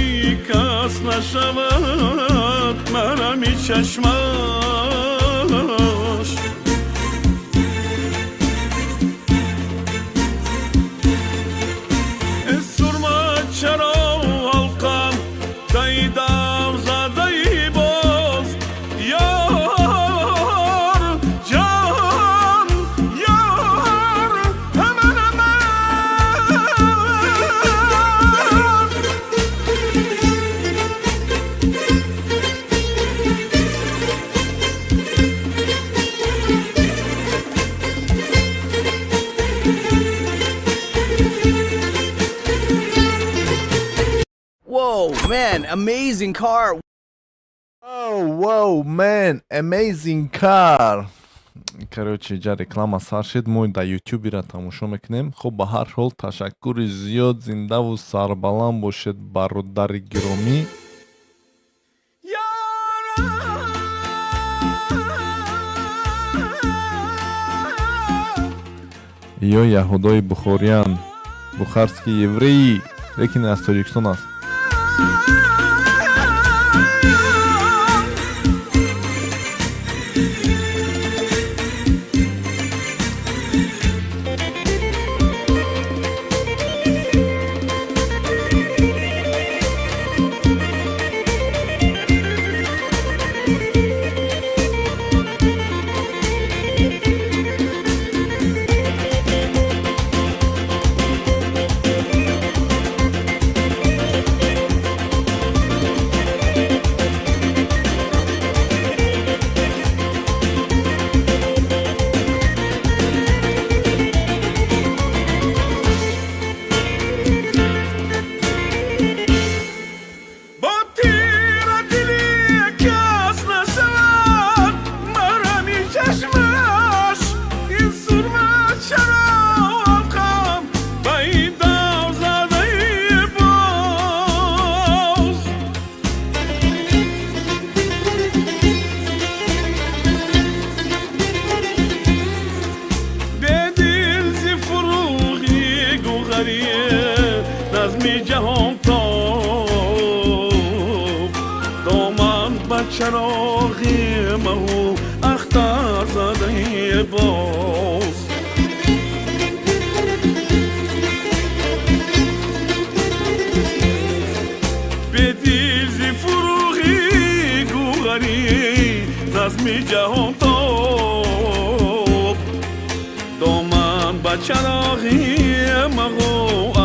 кас нашавад маҳрами чашмаш. Сурма, чаро ҳалқам даидам задаи боз, ёр ҷон, ёр, аман, аман. Whoa, man, amazing car. Oh, wow, man, amazing car. Короче, ҷа реклама сар шид, мо дар ютубера тамошо мекунем. Хуб, ба ҳар ҳол, ташаккури зиёд, зиндаву сарбаланд бошед, бародари гиромӣ. Ё яҳудои бухориан, бухарские евреи, лекин аз Тоҷикистон аст. Бо тира дили кас нашавад маҳрами чашмаш. Ин сурма чаро ҳалқам ба ин дав задаи боз? Бедил зи фурӯғи гӯҳарӣ назми ҷаҳонтоб, доман ба чароғи маҳу ахтар задаи боз. Бедил зи фурӯғи гӯҳарӣ назми ҷаҳонтоб, доман ба чароғи маҳу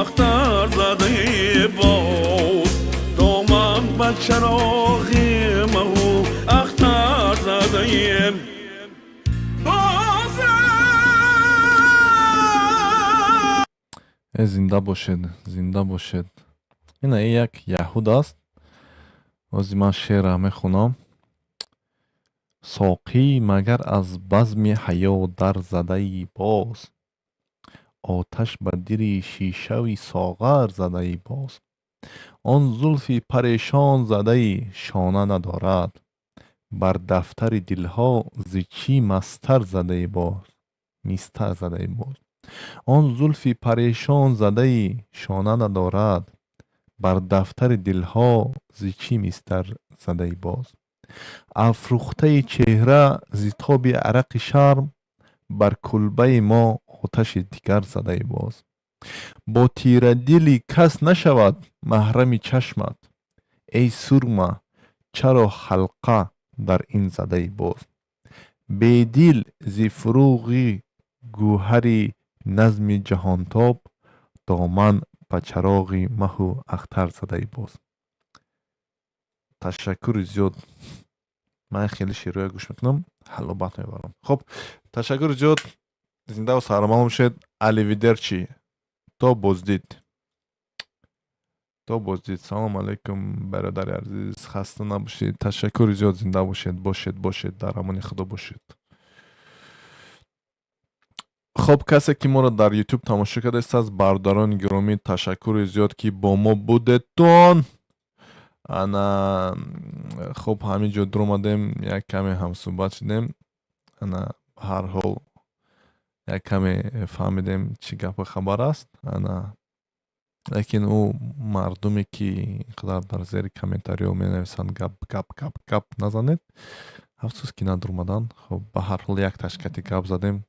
ахтар задаи боз, доман ба чароғи маҳу ахтар задаи боз. Э, зинда бошед, зинда бошед. Ина як яҳуд аст. Ози ман шеъра мехонам. Соқӣ, магар аз базми ҳаё дар задаи боз, оташ ба дили шишави соғар задаи боз. Он зулфи парешон задаи шона надорад, бар дафтари дилҳо зи чӣ мастар задаи боз, мистар задаи боз. Он зулфи парешон задаи шона надорад, бар дафтари дилҳо зи чӣ мистар задаи боз? Афрӯхтаи чеҳра зи тоби арақи шарм, бар кулбаи мо оташи дигар задаи боз. Бо тирадили кас нашавад маҳрами чашмат, эй сурма, чаро ҳалқа дар ин задаи боз? Бедил зи фурӯғи гӯҳари назми ҷаҳонтоб, доман ба чароғи маҳу ахтар задаи боз. Ташаккури зиёд. Ман хеле шеърҳоя гӯш мекунам, ҳалобат мебарам. Хуб, ташаккури зиёд, зиндаву сарбаланд бошед. Аливидерчи, то боздид, то боздид. Салом алайкум, бародари азиз, хаста набошед. Ташаккури зиёд, зинда бошед, бошед, бошед, дар амони Худо бошед. Хуб, касе ки моро дар Ютуб тамошо кардааст, бародарони гиромӣ, ташаккури зиёд, ки бо мо будедтон. Ана, хуб, ҳамин ҷо дуромадем, як каме ҳамсӯҳбат шудем. Ана, ба ҳар ҳол, як каме фаҳмидем, чӣ гапу хабар аст. Ана. Лекин ӯ мардуме, ки ин қадар дар зери комментариҳо менависанд, гап, гап, гап, гап назанед, афсӯс, ки надурмаданд. Хоб, ба ҳар ҳол, як ташкати гап задем.